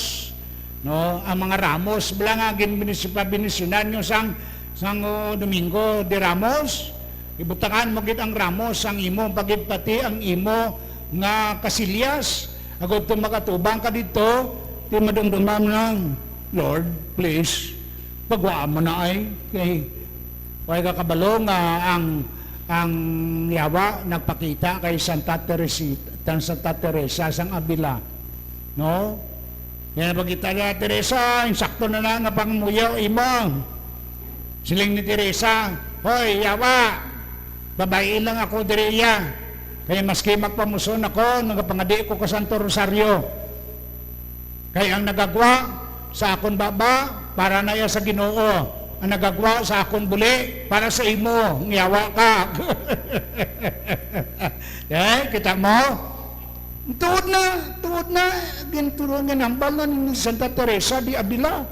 no? Ang mga ramos bala nga ginbinis-, pabinisinan nyo sang, sang, oh, Domingo de Ramos, ibutangan mo gid ang ramos sang imo, pagid pati ang imo nga kasilyas. Agud to magatubang ka didto, ti madumduman lang, "Lord, please, pagwaa mo na ay." Kay, way ka kabalo nga ang, ang yawa nagpakita kay Santa Teresita, Santa Teresa sang Avila. No? Kaya pagkita niya, "Teresa, insakto na na nga pangamuyo imo." Siling ni Teresa, "Hoy, yawa, babayi lang ako diri iya. Kaya maski magpamuson ako, nagapangadi ko ka Santo Rosario. Kay ang nagagwa sa akon baba, para na iya sa Ginoo. Ang nagagwa sa akon buli, para sa imo, ngiyawa ka." Eh, kita mo? Tuod na, tuod na, ginturuan, ginhambal na ni Santa Teresa de Avila,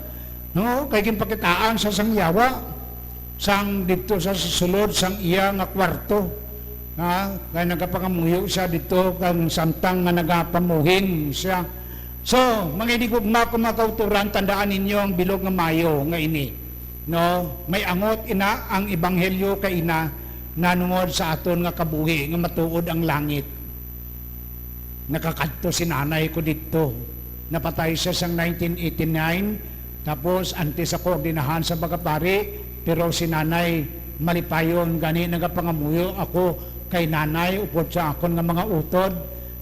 no? Kay ginpakitaan sa sang yawa, sang didto sa sulod sang iya nga kwarto, ha? Kay nagapangamuyo siya didto, kang samtang nga nagapamuhin siya. So, mga inigugma ko, mga kauturan, tandaan ninyo ang bilog nga Mayo nga ini, no? May angot ina ang ebanghelyo kay ina nanungod sa aton nga kabuhi nga matuod ang langit. Nakakadto si nanay ko didto. Napatay siya sang nineteen eighty-nine. Tapos, antes ako ordinahan sa pagkapari, pero si nanay malipayon, gani nagapangamuyo ako kay nanay upod sa akon nga mga utod,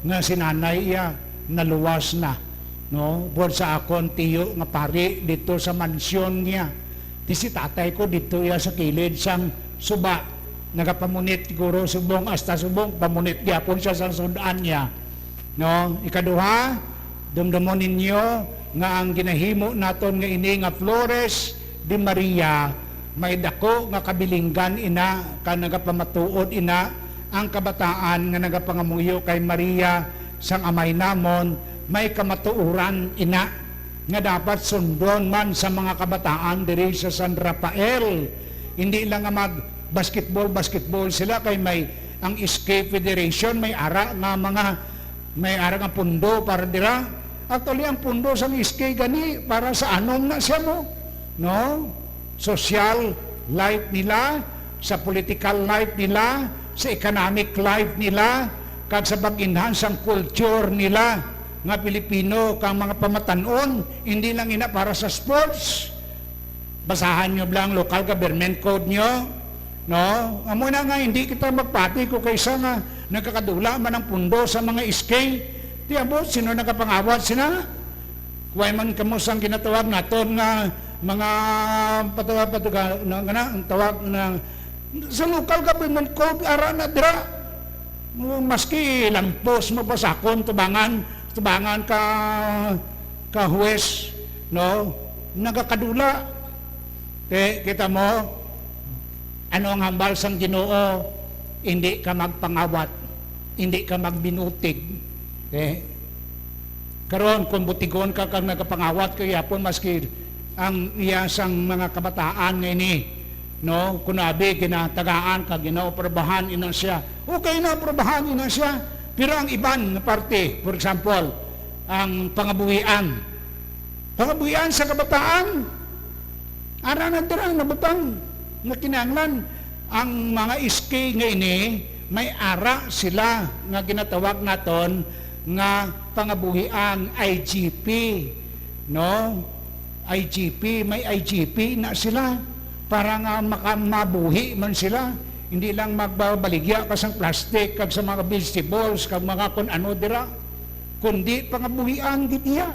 nga si nanay iya naluwas na, no? Upod sa akon tiyo nga pari didto sa mansyon niya. Ti si tatay ko didto iya sa kilid sang suba, nagapamunit siguro subong hasta subong, pamunit gyapon siya sa sud-an niya. No? Ikaduha, dumdumon ninyo nga ang ginahimo naton nga ini nga Flores de Maria, may dako nga kabilinggan ina, kag nagapamatuod ina ang kabataan nga nagapangamuyo kay Maria sang Amay namon, may kamatuoran ina nga dapat sundon man sa mga kabataan diri sa San Rafael. Hindi lang nga mag-basketball, basketball sila, kay may, ang S K Federation may ara nga mga, may ara nga pundo para dira. Actually, ang pundo sang S K gani para sa anom na siya mo, no? Social life nila, sa political life nila, sa economic life nila, kag sa pag-enhance sang culture nila nga Pilipino kang mga pamatan-on, hindi lang ina para sa sports. Basahan nyo lang local government code nyo, no? Amo na nga, hindi kita magpati ko kaysa nga nagkakadula man ang pundo sa mga S K. Ti abot, sino nagapangawat sina? Kuway man kamo sang ginatawag naton nga mga patawa-patawa, na, na, ang tawag na sa local government code, ara na dira. Maski lampos mo pa sa akon, tubangan, tubangan ka, ka huwes, no? Nagakadula. Eh, kita mo, ano ang hambal sang Ginoo? Hindi ka magpangawat, hindi ka magbinutig. Eh, karon, kung butigon ka kag nagapangawat ka gyapon, maski ang iya sang mga kabataan nga ini, No, kun abi ginatagaan ka, ginaoprobahan ina siya. Okay, na oprobahan ina siya. Pero ang iban nga parte, for example, ang pangabuhian. Pangabuhian sa kabataan, ara na dira nabutang nga kinahanglan. Ang mga S K nga ini, may ara sila nga ginatawag naton nga pangabuhian, I G P, no? I G P, may I G P na sila para nga maka-, mabuhi man sila. Hindi lang magbabaligya ka sang plastic kag sa mga vegetables kag mga kun ano dira, kundi pangabuhian gid iya.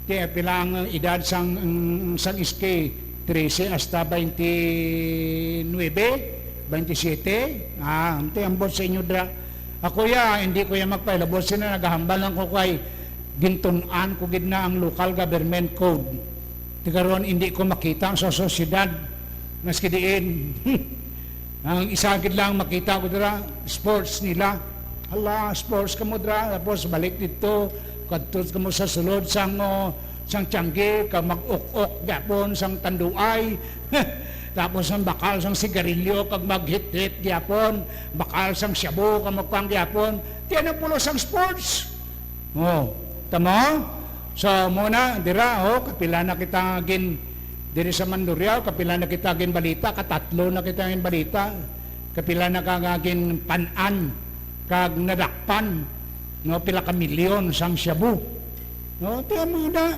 Kaya pila ang edad sang, sang S K? Trese hasta twenty-nine, twenty-seven? Ah, ante, ambot sa inyo dira. Ako ya, hindi ko ya magpailabot sina, nagahambal lang ko kay gintun-an ko gid na ang local government code. Ti karon, hindi ko makita sa sosyedad. Maski diin, ang isa gid lang makita ko dira, sports nila. Hala, sports kamo dira, tapos balik dito, kadto kamo sa sulod sang, oh, sang tiyanggi, kag mag-ok-ok gyapon sang tanduay. Tapos ang bakal sang sigarilyo, kag maghit-hit gyapon, bakal sang shabu, kag magkuan gyapon. Ti ano pulos sang sports? Oh, tama? So, muna, dira, oh, kapila na kita gin, diri sa Mandurriao, kapila na kita gin balita, katatlo na kita gin balita, kapila na ka nga gin pan-an, kag nadakpan, no, pila ka milyon sang shabu. No, tiyan mo na,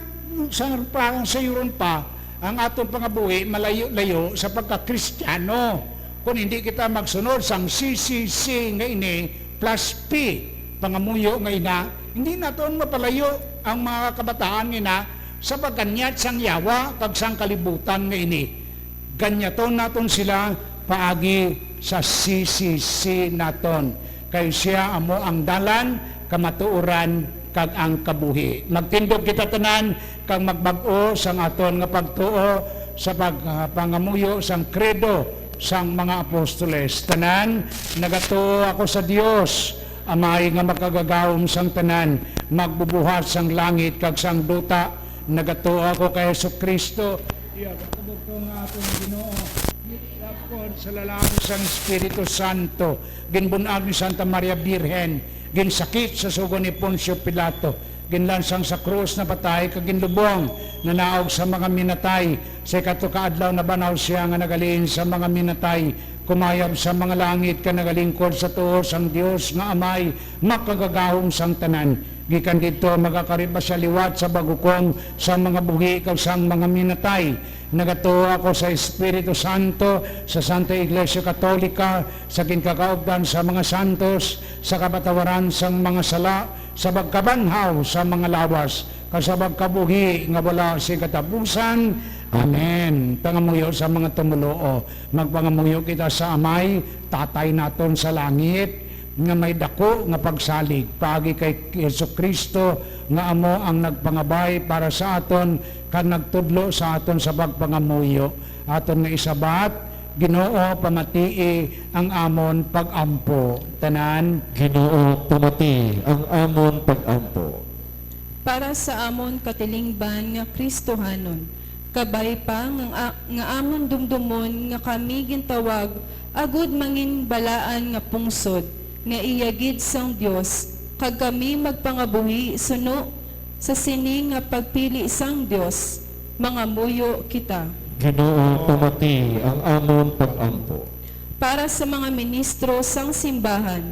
sa parang sayuron pa, ang atong pangabuhi malayo-layo sa pagka-Kristiyano. Kung hindi kita magsunod sang C C C nga ini plus P, pangamuyo nga ina, hindi naton mapalayo ang mga kabataan nga ina sa pagkanyat sang yawa kag sang kalibutan nga ini. Ganyaton naton sila paagi sa C C C naton, kay sia amo ang dalan, kamatuoran, kag ang kabuhi. Magtindog kita tanan kag magbag-o sang aton nga pagtuo sa pag-, ah, pangamuyo sang Credo sang mga Apostoles. Tanan, nagatuo ako sa Dios, Amay nga makagagahom sang tanan, magbubuhat sang langit kag sang duta. Nagatuo ako kay Jesu-Cristo, iya kabugtong nga aton Ginoo, ginlapkon sa lalang sang Espiritu Santo, ginbun-ag ni Santa Maria Birhen, ginsakit sa sugo ni Poncio Pilato, ginlansang sa krus, napatay, kag ginlubong, nanaog sa mga minatay. Sa ikatlo ka adlaw, nabanaw sia nga naghalin sa mga minatay, kumayab sa mga langit, kag nagalingkod sa tuo sang Dios nga Amay, makagagahom sang tanan. Gikan didto, magakari pa sia liwat sa paghukom sang mga buhi kag sang mga minatay. Nagatuo ako sa Espiritu Santo, sa Santa Iglesia Katolika, sa ginkakaupdan sa mga santos, sa kapatawaran sang mga sala, sa pagkabanhaw sa mga lawas, kag sa pagkabuhi nga wala sing katapusan. Amen. Pangamuyo sa mga tumoluo. Magpangamuyo kita sa Amay, Tatay naton sa langit, nga may daku nga pagsalig paagi kay Jesu-Cristo, nga amo ang nagpangabay para sa aton kag nagtudlo sa aton sa pagpangamuyo. Aton nga isabat, Ginoo, pamatii ang amon pag-ampo. Tanan. Ginoo, pamatii ang amon pag-ampo. Para sa amon katilingban nga Kristohanon, kabay pa nga, nga amon dumdumon nga kami gintawag agud mangin balaan nga pungsod nga iya gid sang Dios, kag kami magpangabuhi suno sa sini nga pagpili sang Dios, mangamuyo kita. Ginoo, pamati ang amon pag-ampo. Para sa mga ministro sang simbahan,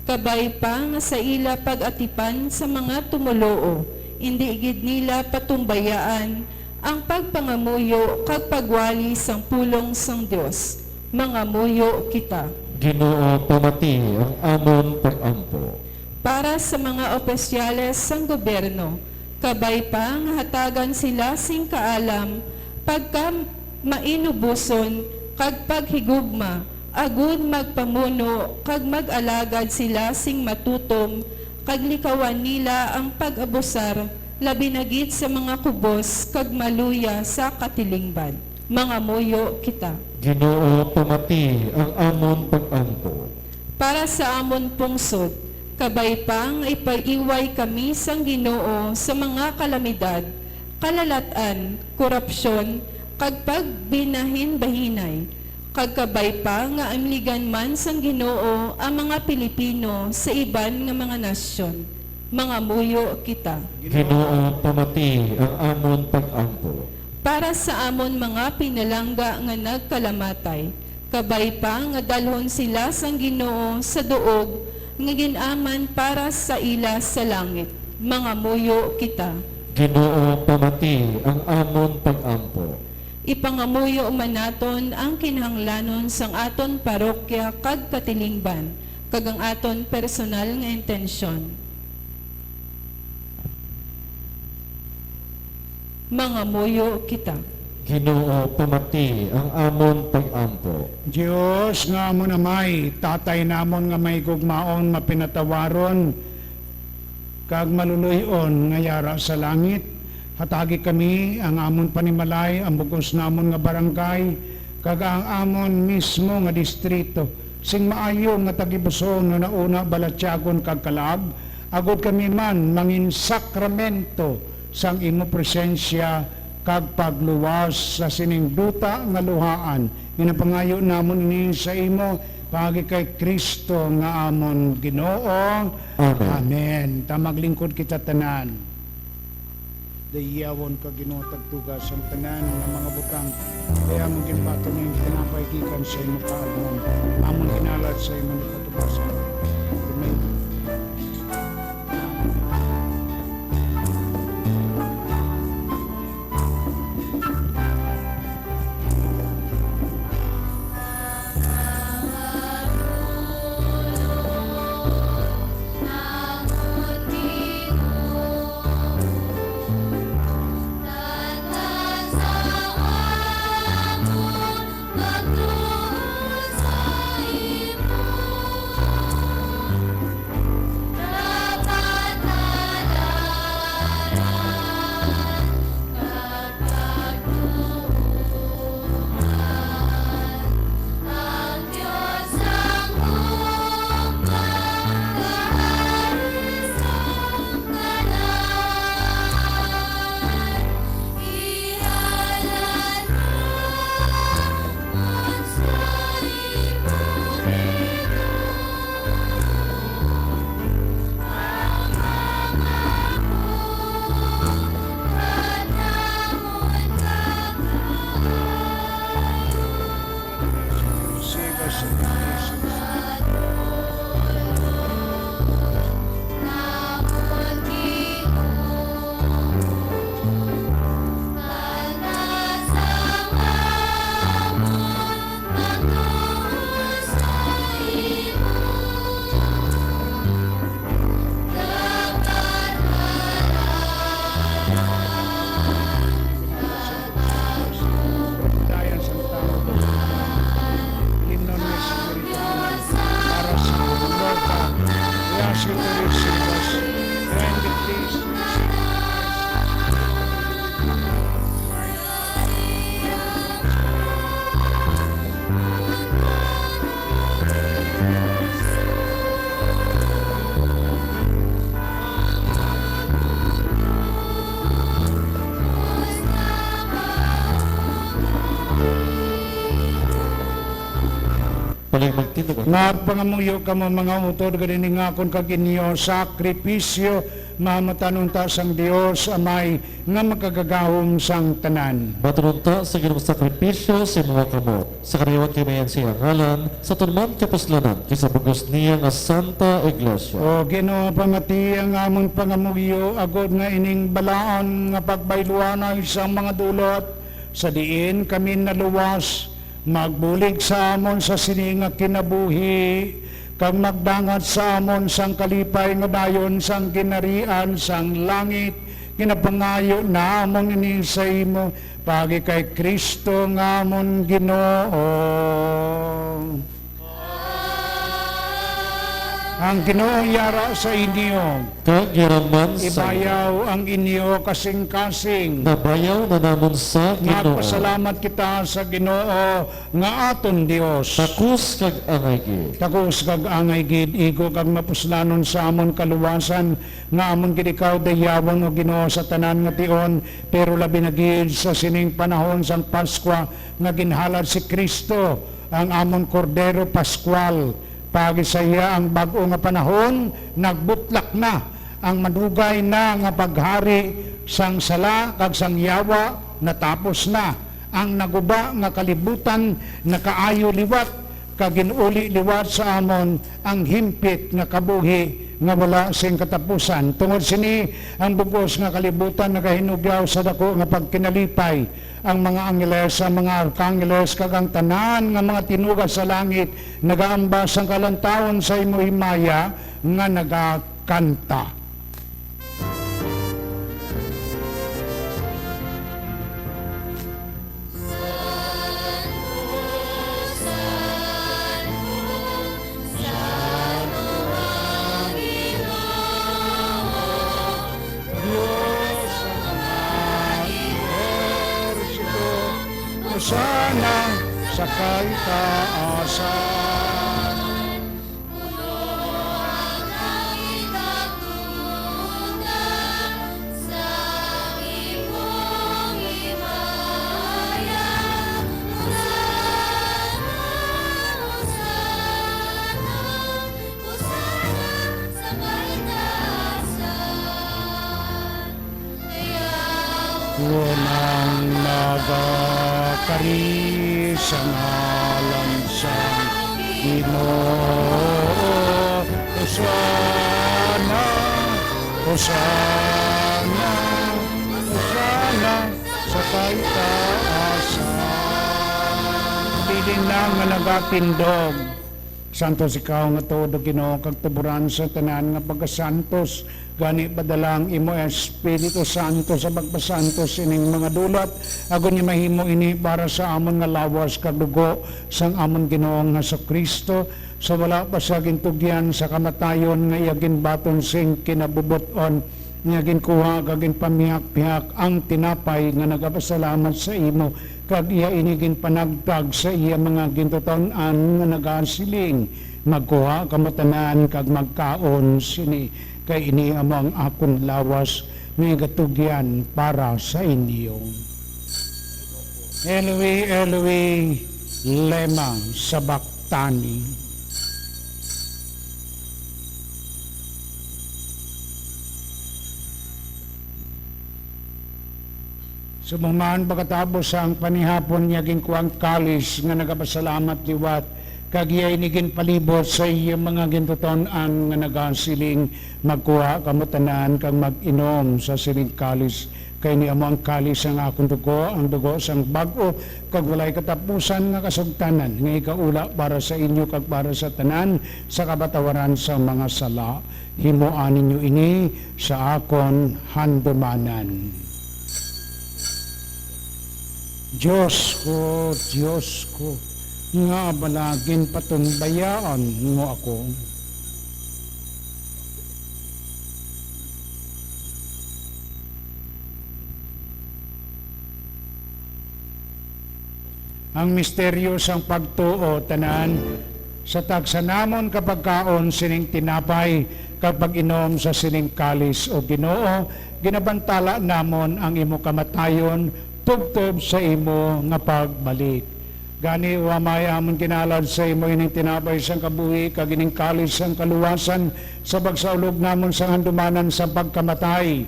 kabay pa nga sa ila pag-atipan sa mga tumoluo, indi gid nila patumbayaan ang pagpangamuyo kag pagwali sang pulong sang Dios. Mangamuyo kita. Ginoo, pamati ang amon pag-ampo. Para sa mga opisyales sang gobyerno, kabay pa nga hatagan sila sing kaalam pagka mainuboson kag paghigugma, agud magpamuno kag mag-alagad sila sing matutom, kag likawan nila ang pag-abusar, labi na gid sa mga kubos kag maluya sa katilingban. Mangamuyo kita. Ginoo, pamati ang amon pag-ampo. Para sa amon pungsod, kabay pa nga ipaiway kami sang Ginoo sa mga kalamidad, kalalat-an, korupsyon, kag pagbinahinbahinay, Kag kabay pa nga amligan man sang Ginoo ang mga Pilipino sa iban nga mga nasyon. Mangamuyo kita. Ginoo, pamati ang amon pag-ampo. Para sa amon mga pinalangga nga nagkalamatay, kabay pa nga dalhon sila sang Ginoo sa duog nga gin-aman para sa ila sa langit. Mangamuyo kita. Ginoo, pamati ang amon pag-ampo. Ipangamuyo man naton ang kinahanglanon sang aton parokya kag katilingban, kag ang aton personal nga intensyon. Mangamuyo kita. Ginoo, pamati ang amon pag-ampo. Dios nga amon Amay, Tatay namon nga mahigugmaon, mapinatawaron, kag maluloy-on nga yara sa langit, hatagi kami ang amon panimalay, ang bug-os namon nga barangay, kag ang amon mismo nga distrito, sing maayo nga tagipuson, hunahunaon, balatyagon, kag kalag, agod kami man mangin sakramento sang imo presensya kag pagluwas sa sining duta nga luhaan. Ginapangayo namon ini sa imo, paagi kay Cristo nga amon Ginoo. Amen. Amen. Ta maglingkod kita tanan. Dayawon ka, Ginoo, tagtuga sang tanan nga mga butang. Kay amon ginbaton ning tinapay gikan sa imo kaalmon. Amon ginhalad sa imo ni katubasan. Amen. Dayan sang tawo. Limnon nga Espiritu, para sa mga morto. We ask you to receive us. Grant it, please. Palay magtindog. Nga pangamuyo kamo, mga utod, gani nga akon kag inyo sakripisyo, mahamatan unta sang Dios Amay nga makagagahom sang tanan. Baton unta sa Ginoong sakripisyo sa imo nga kamot, sa kaliwat kay mayan sa iyang ngalan, sa aton man kapuslanan, kag sa bug-os niya nga Santa Iglesia. O Ginoo, pamati ang amon pangamuyo, agod nga ining balaon nga pagbayluanay sang mga dulot, sa diin kami naluwas, magbulig sa amon sa sini nga kinabuhi, kag magdangat sa amon sang kalipay nga dayon sang ginharian sang langit. Ginapangayo namon ini sa imo, paagi kay Cristo nga amon Ginoo. Ang Ginoo yara sa inyo. Kag yara man sa inyo. Ibayaw ang inyo kasingkasing. Nabayaw na namon sa Ginoo. Magpasalamat kita sa Ginoo nga aton Dios. Takos kag angay gid. Takos kag angay gid, igo kag mapuslanon sa amon kaluwasan, nga amon gid ikaw dayawon, O Ginoo, sa tanan nga tion, pero labi na gid sa sining panahon sang Paskwa, nga ginhalad si Cristo, Ang amon Kordero Pascual, paagi sa iya ang bag-o nga panahon, nagbutlak na ang madugay na nga paghari sang sala kag sang yawa, natapos na. Ang naguba nga kalibutan nakaayo liwat, kag gin-uli liwat sa amon ang himpit nga kabuhi nga wala sing katapusan. Tungod sini, ang bug-os nga kalibutan nagahinugyaw sa daku nga pagkinalipay. Ang mga angeles, ang mga arkangeles, kag ang tanan nga mga tinuga sa langit nagaambas sang kalantawon sa imo himaya nga nagakanta. Dios sa mga ehersito, Hosana sa kaitaasan. Ako nang nagakari sa ngalan sang Ginoo. Hosana, Hosana, Hosana sa kaitaasan. Bilin lang nga nagatindog. Santos ikaw nga tuod, O Ginoo, kag tuboran sa tanan nga pagkasantos. Gani, padala ang imo Espiritu Santo sa pagpasantos sining mga dulot, agod nga mahimo ini para sa amon nga lawas kag dugo sang amon Ginoo nga Jesu-Cristo, sa wala pa sia gintugyan sa kamatayon, nga iya ginbaton sing kinabubot-on, nga ginkuha kag ginpamihak-pihak ang tinapay nga nagapasalamat sa imo, kag iya ini ginpanagtag sa iya mga gintuton-an nga nagasiling, "Magkuha kamo tanan kag magkaon sini, kay ini amo ang akon lawas nga igatugyan para sa inyo." Eloi, Eloi, lema sabachthani. Subong man, pagkatapos sang panihapon, iya ginkuha ang kalis nga nagapasalamat liwat, kag iya ini ginpalibot sa iya mga gintuton-an nga nagasiling, "Magkuha kamo tanan kag mag-inom sa sining kalis, kay ini amo ang kalis sang akon dugo, ang dugo sang bag-o kag walay katapusan nga kasugtanan, nga ikaula para sa inyo kag para sa tanan sa kapatawaran sang mga sala. Himoa ninyo ini sa akon handumanan." Dios ko, Dios ko, ngaa bala ginpatumbayaan mo ako? Ang misteryo sang pagtuo, tanan, sa tagsa namon ka pagkaon sining tinapay kag pag-inom sa sining kalis, O Ginoo, ginabantala namon ang imo kamatayon tubtob sa imo nga pagbalik. Gani, O Amay, amon ginalad sa imo ining tinapay sang kabuhi kag ining kalis sang kaluwasan sa pagsaulog namon sang handumanan sang pagkamatay,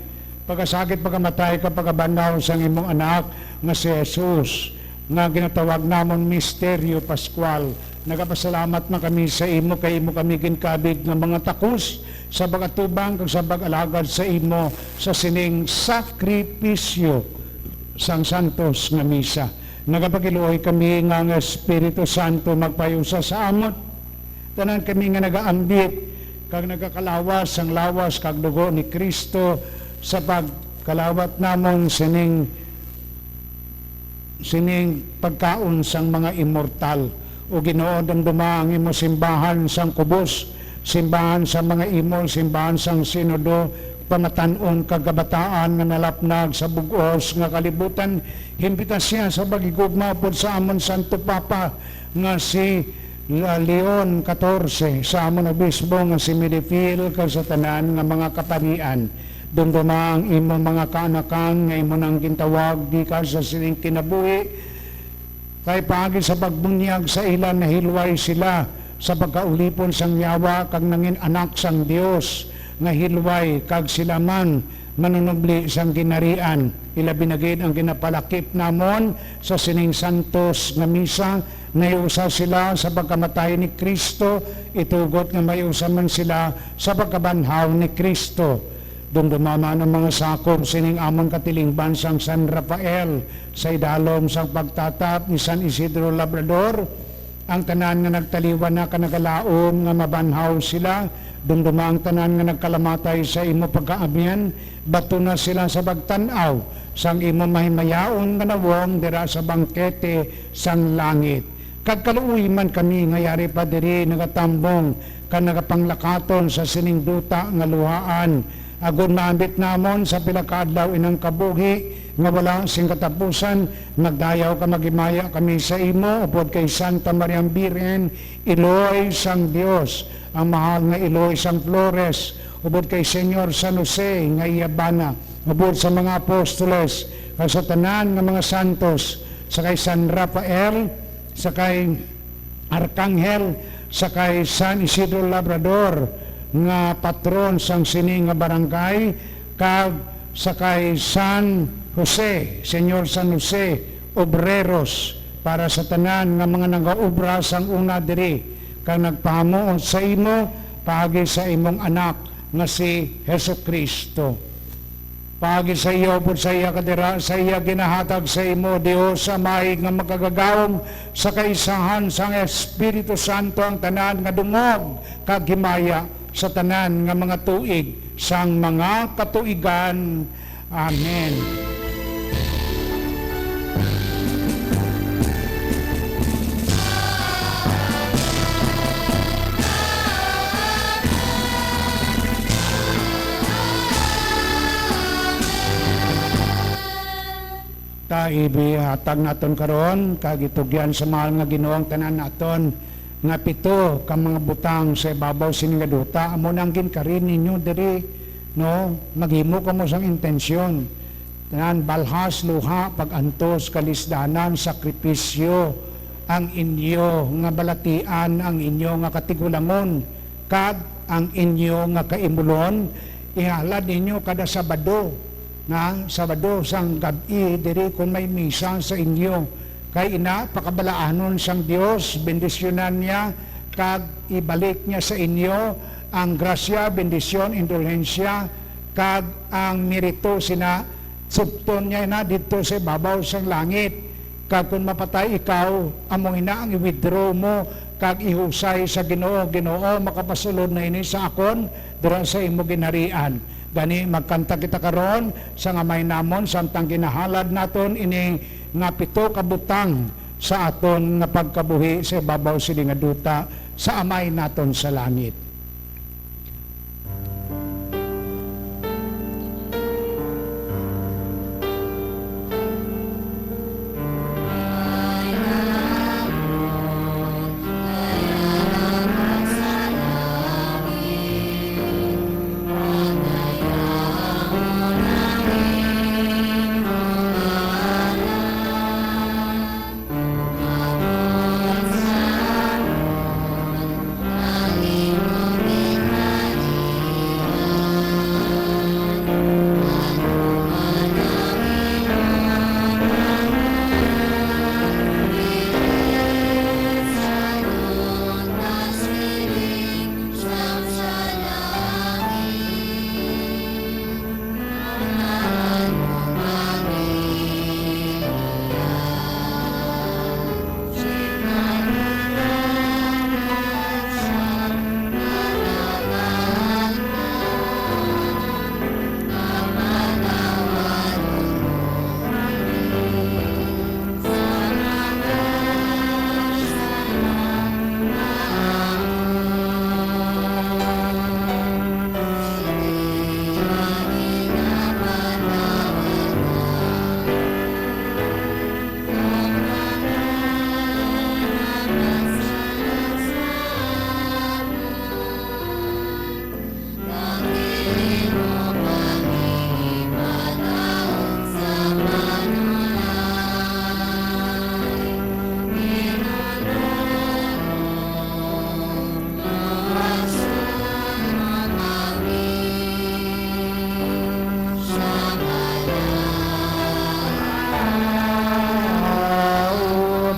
pagkasakit, pagkamatay, kag pagkabanhaw sang imong Anak nga si Jesus, nga ginatawag namon misteryo pascual. Nagapasalamat man kami sa imo, kay imo kami ginkabig nga mga takos sa pag-atubang kag sa pag-alagad sa imo sa sining sakripisyo sang santos nga misa. Nagapakiluoy kami nga ang Espiritu Santo magpahiusa sa amon, tanan kami nga nagaambit kag nagakalawas sang lawas kag dugo ni Cristo, sa pagkalawat namon sining, sining pagkaon sang mga immortal. O Ginoo, dumduma ang imo simbahan sang kubos, simbahan sang mga imol, simbahan sang Sinodo, pamatan-on kag kabataan nga nalapnag sa bug-os nga kalibutan. Himpita sia sa paghigugma upod sa amon Santo Papa nga si La-, Leon katorse, sa amon obispo nga si Medifil, kag sa tanan nga mga kaparian. Dumduma ang imo mga kaanakan nga imo nang gintawag gikan sa sining kinabuhi, Kay paagi sa pagbunyag sa ila nahilway sila sa pagkaulipon sang Yawa kag nangin anak sang Dios nga hilway, kag sila man manunubli sang Ginharian. Ilabi na gid ang ginapalakip namon sa sining santos nga misa, nahiusa sila sa pagkamatay ni Cristo, itugot nga mahiusa man sila sa pagkabanhaw ni Cristo. Dumduma man ang mga sakop sining amon katilingban sang San Rafael sa idalom sang pagtatap ni San Isidro Labrador. Ang tanan nga nagtaliwan na ka nagalaom nga mabanhaw sila. Dumduma ang tanan nga nagkalamatay sa imo pagkaabyan. Batuna sila sa pagtan-aw sang imo mahimayaon nga nawong dira sa bangkete sang langit. Kag kaluoy man kami nga yari pa diri nagatambong ka nagapanglakaton sa sining duta nga luhaan, agod maambit namon sa pila ka adlaw inang kabuhi nga wala sing katapusan. Magdayaw ka, maghimaya kami sa imo, upod kay Santa Mariang Birhen, Iloy sang Dios, ang mahal nga Iloy sang Flores, upod kay Señor San Jose nga iya bana, upod sa mga apostoles, kag sa tanan nga mga santos, sa kay San Rafael, sa kay Arkanghel, sa kay San Isidro Labrador nga patron sang sini nga barangay, kag sa kay San Jose, Señor San Jose, obreros, para sa tanan nga mga nagaobra sang una diri, kag nagpahamuot sa imo paagi sa imong Anak nga si Jesu-Cristo. Paagi sa iya, upod sa iya, kag dira sa iya, ginahatag sa imo, Dios Amay nga Makagagahom, sa kaisahan sang Espiritu Santo, ang tanan nga dungog kag himaya sa tanan nga mga tuig sang mga katuigan. Amen. Ta ihatag naton karon kag itugyan sa mahal nga Ginoo ang tanan naton nga pito ka mga butang sa ibabaw sini nga duta. Amo na ang ginkari ninyo diri, no? Maghimo kamo sang intensyon. Tanan, balhas, luha, pag-antos, kalisdanan, sakripisyo, ang inyo nga balatian, ang inyo nga katigulangon, kag ang inyo nga kaimulon, ihalad ninyo kada Sabado, nga Sabado sang gab-i, diri kon may misa sa inyo. Kay ina, pakabalaanon sang Dios, bendisyonan niya, kag ibalik niya sa inyo ang grasya, bendisyon, indulhensya, kag ang merito sina, supton niya na didto sa ibabaw sang langit. Kag kon mapatay ikaw, amo ina ang i-withdraw mo, kag ihusay sa Ginoo, "Ginoo, makapasulod na ini sa akon dira sa imo ginharian." Gani, magkanta kita karon sang Amay namon, samtang ginahalad naton ini nga pito ka butang sa aton nga pagkabuhi sa ibabaw sini nga duta sa Amay naton sa langit.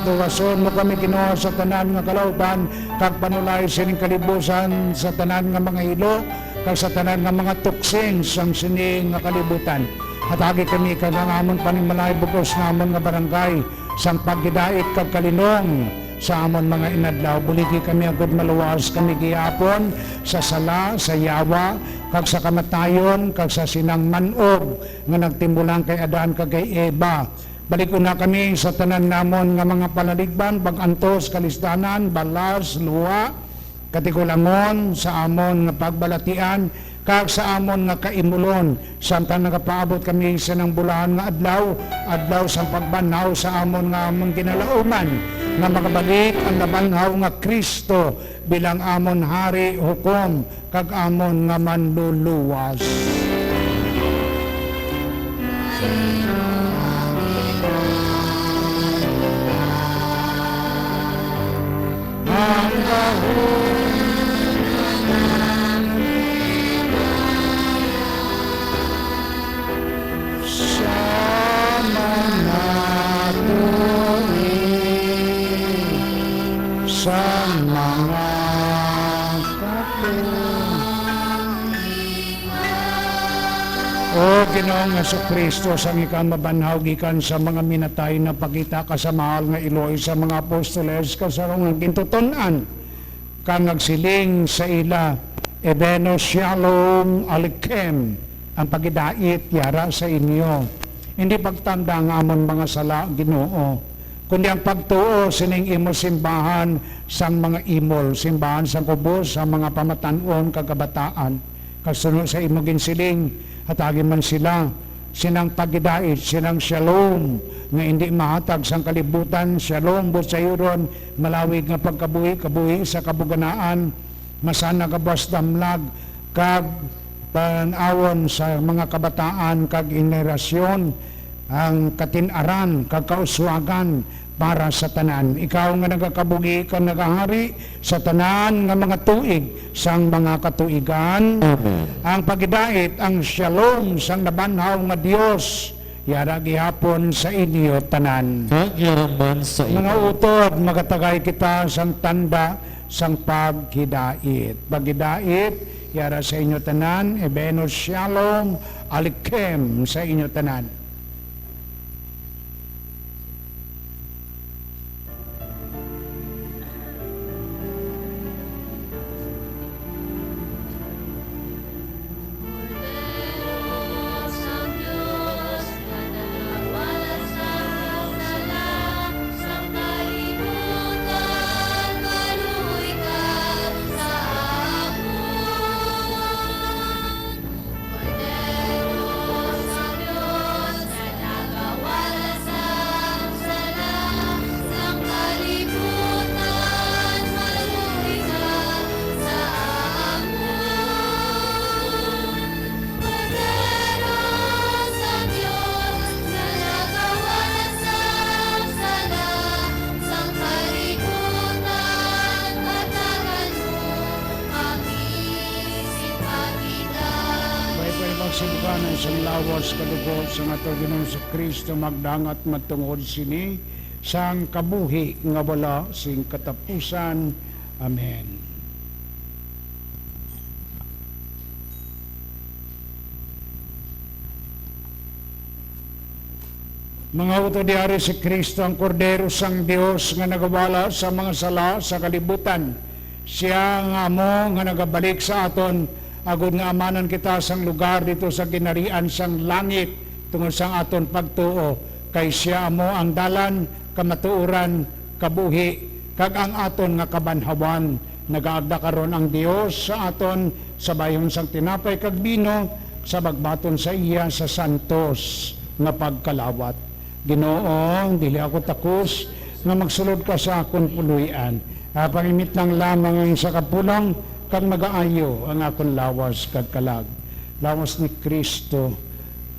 Luwason mo kami, Ginoo, sa tanan nga kalautan, kag panulay sining kalibusan, sa tanan nga mga hilo, kag sa tanan nga mga tuksin sang sini nga kalibutan. Hatagi kami kag ang amon panimalay bug-os nga amon nga barangay sang paghidait kag kalinong sa amon mga inadlaw. Buligi kami agud maluwas kami gihapon sa sala, sa yawa, kag sa kamatayon, kag sa sinang man-og nga nagtimulang kay Adan kag kay Eva. Balikuna kami sa tanan namon nga mga palaligban, pag-antos, kalisdanan, balas, luha, katigulangon, sa amon nga pagbalatian, kag sa amon nga kaimulon, samtang nagapaabot kami sa nang bulahan nga adlaw, adlaw sang pagbanhaw sa amon nga amon ginalauman, nga magabalik ang nabanhaw nga Cristo bilang amon Hari, Hukom, kag amon nga Manluluwas. Ang gahom sa mga tuig, sa mga O Ginoong Jesu-Cristo, sang ikaw mabanhaw gikan sa mga minatay, napakita ka sa mahal nga iloy sa mga apostoles, kag sa nga gintuton-an, kag nagsiling sa ila, "Ibenu Shalom Aleichem," ang paghidait yara sa inyo. Hindi pagtanda ang amon mga sala, Ginoo, kundi ang pagtuo sining imo simbahan sang mga imol, simbahan sang kubos sang mga pamatan-on kag kabataan. Kag suno sa imo ginsiling, hatagi man sila sinang paghidait, sinang shalom nga indi mahatag sang kalibutan, shalom buot sayuron, malawig nga pagkabuhi, kabuhi sa kabuganaan, masana, gabuas, damlag, kag panan-awon sa mga kabataan kag henerasyon, ang katin-aran kag kauswagan para sa tanan. Ikaw nga nagakabuhi kag nagahari sa tanan nga mga tuig sang mga katuigan. Amen. Ang paghidait, ang shalom sang nabanhaw nga Dios, yara gihapon sa inyo tanan. Kag yara man sa imo. Mga utod, magatagay kita sang tanda sang paghidait. Paghidait, yara sa inyo tanan, Ibenu Shalom Aleichem sa inyo tanan. May pwede magsugbanan sang lawas kalugot sang ato Ginoong Jesu-Cristo, magdangat matungod sini sang kabuhi nga wala sing katapusan. Amen. Mga utod, yari si Cristo, ang Kordero sang Dios, nga nagawala sa mga sala sa kalibutan. Sia nga amo nga nagabalik sa aton, agod nga amanan kita sang lugar dito sa ginharian sang langit tungod sang aton pagtuo, kay sia amo ang dalan, kamatuoran, kabuhi, kag ang aton nga kabanhawan. Nagaagda karon ang Dios sa aton sa bayhon sang tinapay kag bino, sa pagbaton sa iya sa santos nga pagkalawat. Ginoo, dili ako takos nga magsulod ka sa akon puloy-an. Apang imitlang lamang ang isa ka pulong, kag magaayo ang akon lawas kag kalag. Lawas ni Cristo,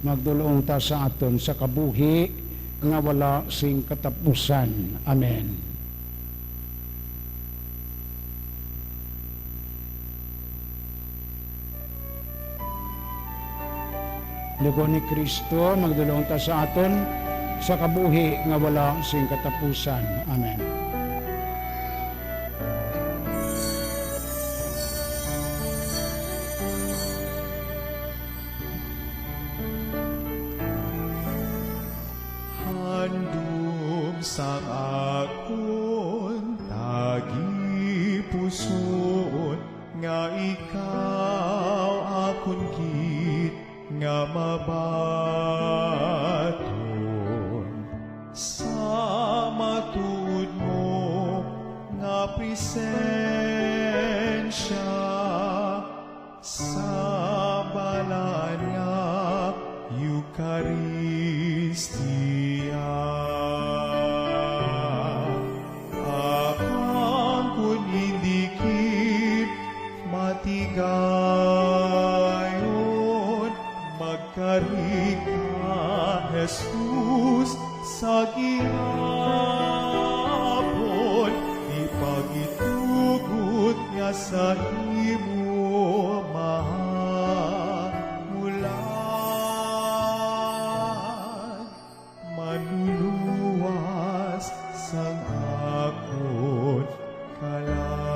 magdul-ong ta sa aton sa kabuhi nga wala sing katapusan. Amen. Dugo ni Cristo, magdul-ong ta sa aton sa kabuhi nga wala sing katapusan. Amen. Handom sang akon tagipusoon, nga ikaw akon gid nga mabaton sa matuod mo nga presensya sa balaan nga Eucharistia. Apan kon hindi gid matigayon, magkari ka, Jesus, sa gihapon, ipagitugot nga sa imo mahamulan, manluluwas sang akon kalag.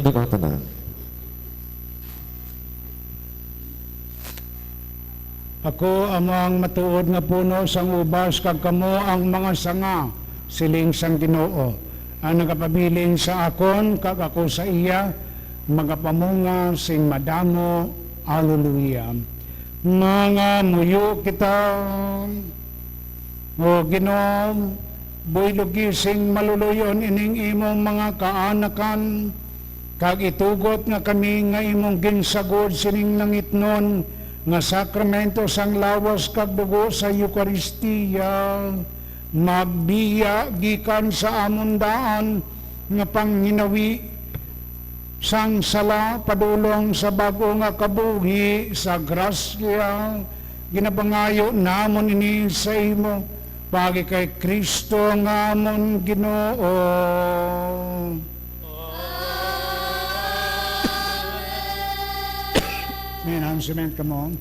Dugaw tanan. Ako amo ang matuod nga puno sang ubas, kag kamo ang mga sanga, siling sang Ginoo, ang nagapabilin sa akon, kag ako sa iya, magapamunga sing madamo. Alleluia. Mangamuyo kita. O Ginoo, buylogi sing maluloy-on ining imong mga kaanakan, kag itugot nga kami nga imong ginsagod sining nangitnon nga sakramento sang lawas kag dugo sa Eukaristia magbiya gikan sa amon daan nga panghinawi sang sala padulong sa bag-o nga kabuhi sa grasya. Ginapangayo namon ini sa imo, paagi kay Cristo nga amon Ginoo. May announcement kamo?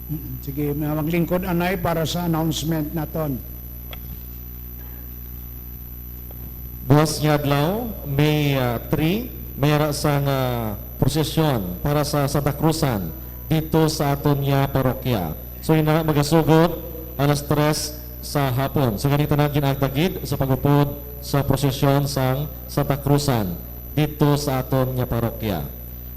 Mm, sige, maglingkod anay para sa announcement naton. Buwas nga adlaw, May, ah, three, may ara sang, ah, prosesyon para sa Santa Cruzan dito sa aton nga parokya. So, ina, magasugod alas tres sa hapon. So, gani tanan ginaagda gid sa pag-upod sa prosesyon sang Santa Cruzan dito sa aton nga parokya.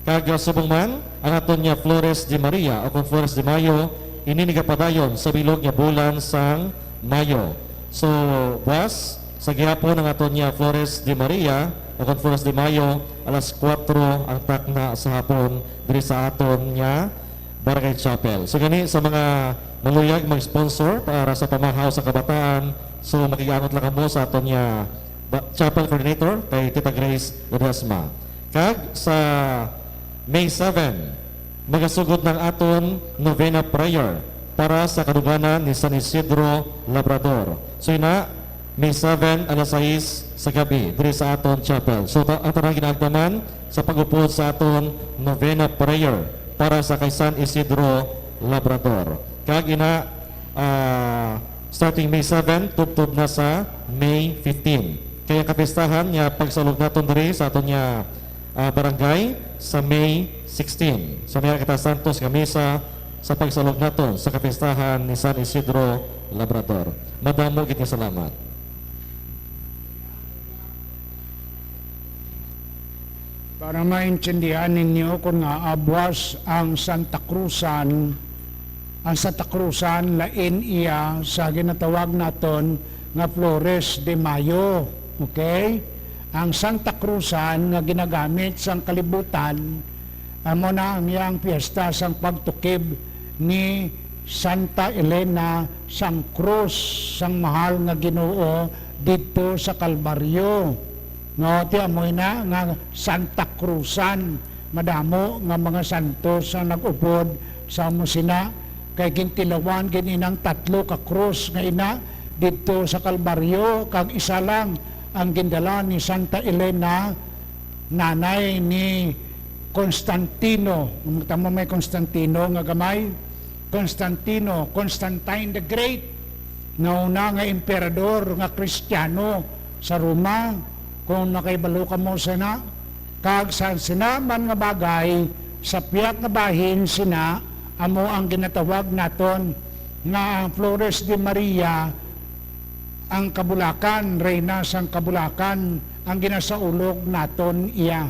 Kag, ah, subong man, ang aton nga Flores de Maria o kon Flores de Mayo, ini nagapadayon sa bilog nga bulan sang Mayo. So, buwas, sa gihapon ang aton nga Flores de Maria o kon Flores de Mayo, alas kuwatro ang takna sa hapon diri sa aton nga Barangay Chapel. So, gani sa mga maluyag mag-sponsor para sa pamahaw sa kabataan, so, makigaangot lang kamo sa aton nga ba-, chapel coordinator kay Tita Grace Ledesma. Kag sa May seven, magasugod ng aton novena prayer para sa kaduganan ni San Isidro Labrador. So, ina, May seven, alas sais sa gabi, diri sa aton chapel. So, ta-, ang tanan ginaagdaman sa pag-upod sa aton novena prayer para sa kay San Isidro Labrador. Kag ina, ah, starting May seven, tubtob na sa May fifteen. Kaya kapistahan nga pagsaulog naton diri sa aton nga, ah, barangay sa May sixteen. Sa may kita santos nga misa sa pagsaulog naton sa kapistahan ni San Isidro Labrador. Madamo gid nga salamat. Para maintindihan ninyo kung nga abwas ang Santa Cruzan, ang Santa Cruzan lain iya sa ginatawag naton nga Flores de Mayo. Okay? Ang Santa Cruzan nga ginagamit sang kalibutan, amo na ang iyang piyesta sang pagtukib ni Santa Elena sang krus sang mahal nga Ginoo didto sa Kalbaryo. No, ti amoy na nga Santa Cruzan, madamo nga mga santos ang nag-upod sa amo sina, kay gintilawan gid inang tatlo ka krus nga ina didto sa Kalbaryo, kag isa lang ang gindala ni Santa Elena, nanay ni Constantino. Tamo may Constantino nga gamay, Constantino, Constantine the Great, nauna nga emperador nga Kristiyano sa Roma, kung nakahibalo kamo sina. Kag sa sina man nga bagay, sa pihak nga bahin sina, amo ang ginatawag naton nga ang Flores de Maria, ang kabulakan, reyna sang kabulakan, ang ginasaulog naton iya.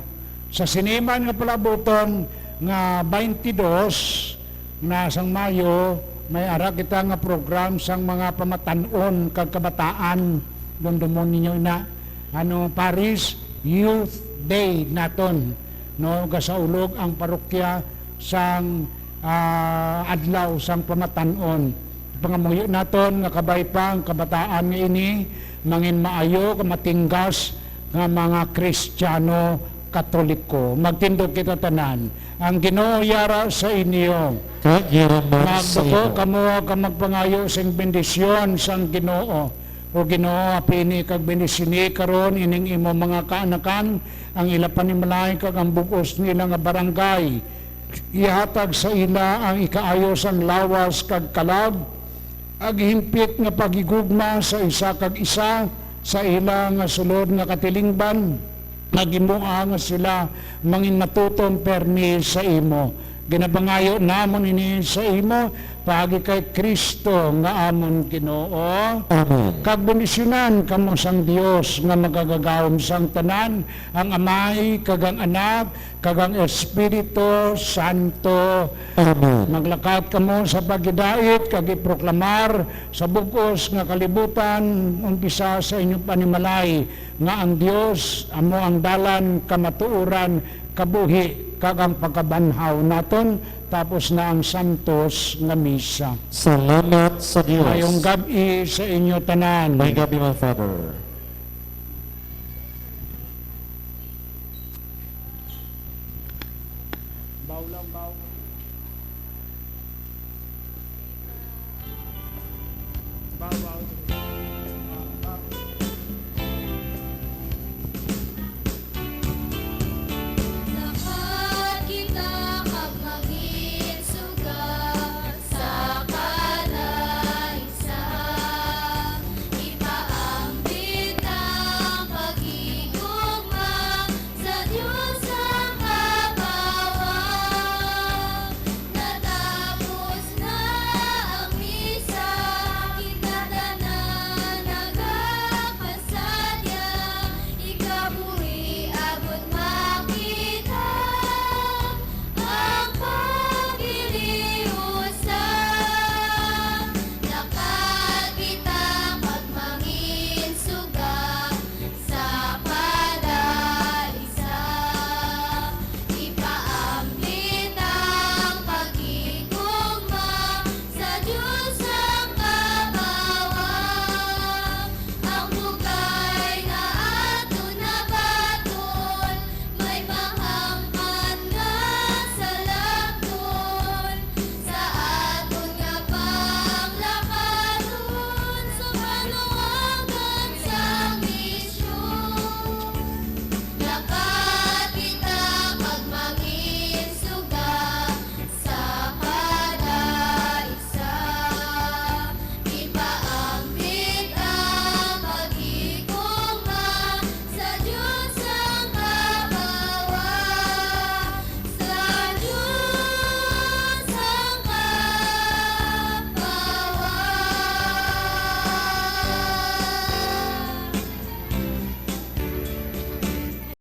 Sa sini man nga palabuton nga twenty-two na sang Mayo, may ara kita nga program sang mga pamatan-on kag kabataan. Dumdumon ninyo ina, ano, Parish Youth Day naton, no, gasaulog ang parokya sang, ah, adlaw sang pamatan-on. Pangamuyo naton nga kabay pa ang kabataan nga ini mangin maayo ka matinggas nga mga Kristiyano Katoliko. Magtindog kita tanan. Ang Ginoo yara sa inyo. Kag yara man sa Magduko imo. Kamo kag magpangayo sing bendisyon sang Ginoo. O Ginoo, apini kag bendisini karon ining imo mga kaanakan, ang ila panimalay kag ang bug-os nila nga barangay. Ihatag sa ila ang ikaayo sang lawas kag kalag, ag himpit nga paghigugma sa isa kag isa sa ila nga sulod nga katilingban. nga gimua nga sila mangin matutom permi sa imo. Ginabangayo namon ini sa imo paagi kay Cristo nga amon Ginoo. Amen. Kag bendisyonan kamo sang Dios nga magagagahom sang tanan, ang Amay, kag ang Anak, kag ang Espiritu Santo. Amen. Maglakat kamo sa paghidait kag iproklamar sa bug-os nga kalibutan, umpisa sa inyo panimalay, nga ang Dios amo ang dalan, kamatuoran, kabuhi, kag ang pagkabanhaw naton. Tapos na ang santos nga misa. Salamat sa Dios. Mayong gab-i sa inyo tanan. May gabi, my father. Baw lang, baw. Baw, baw.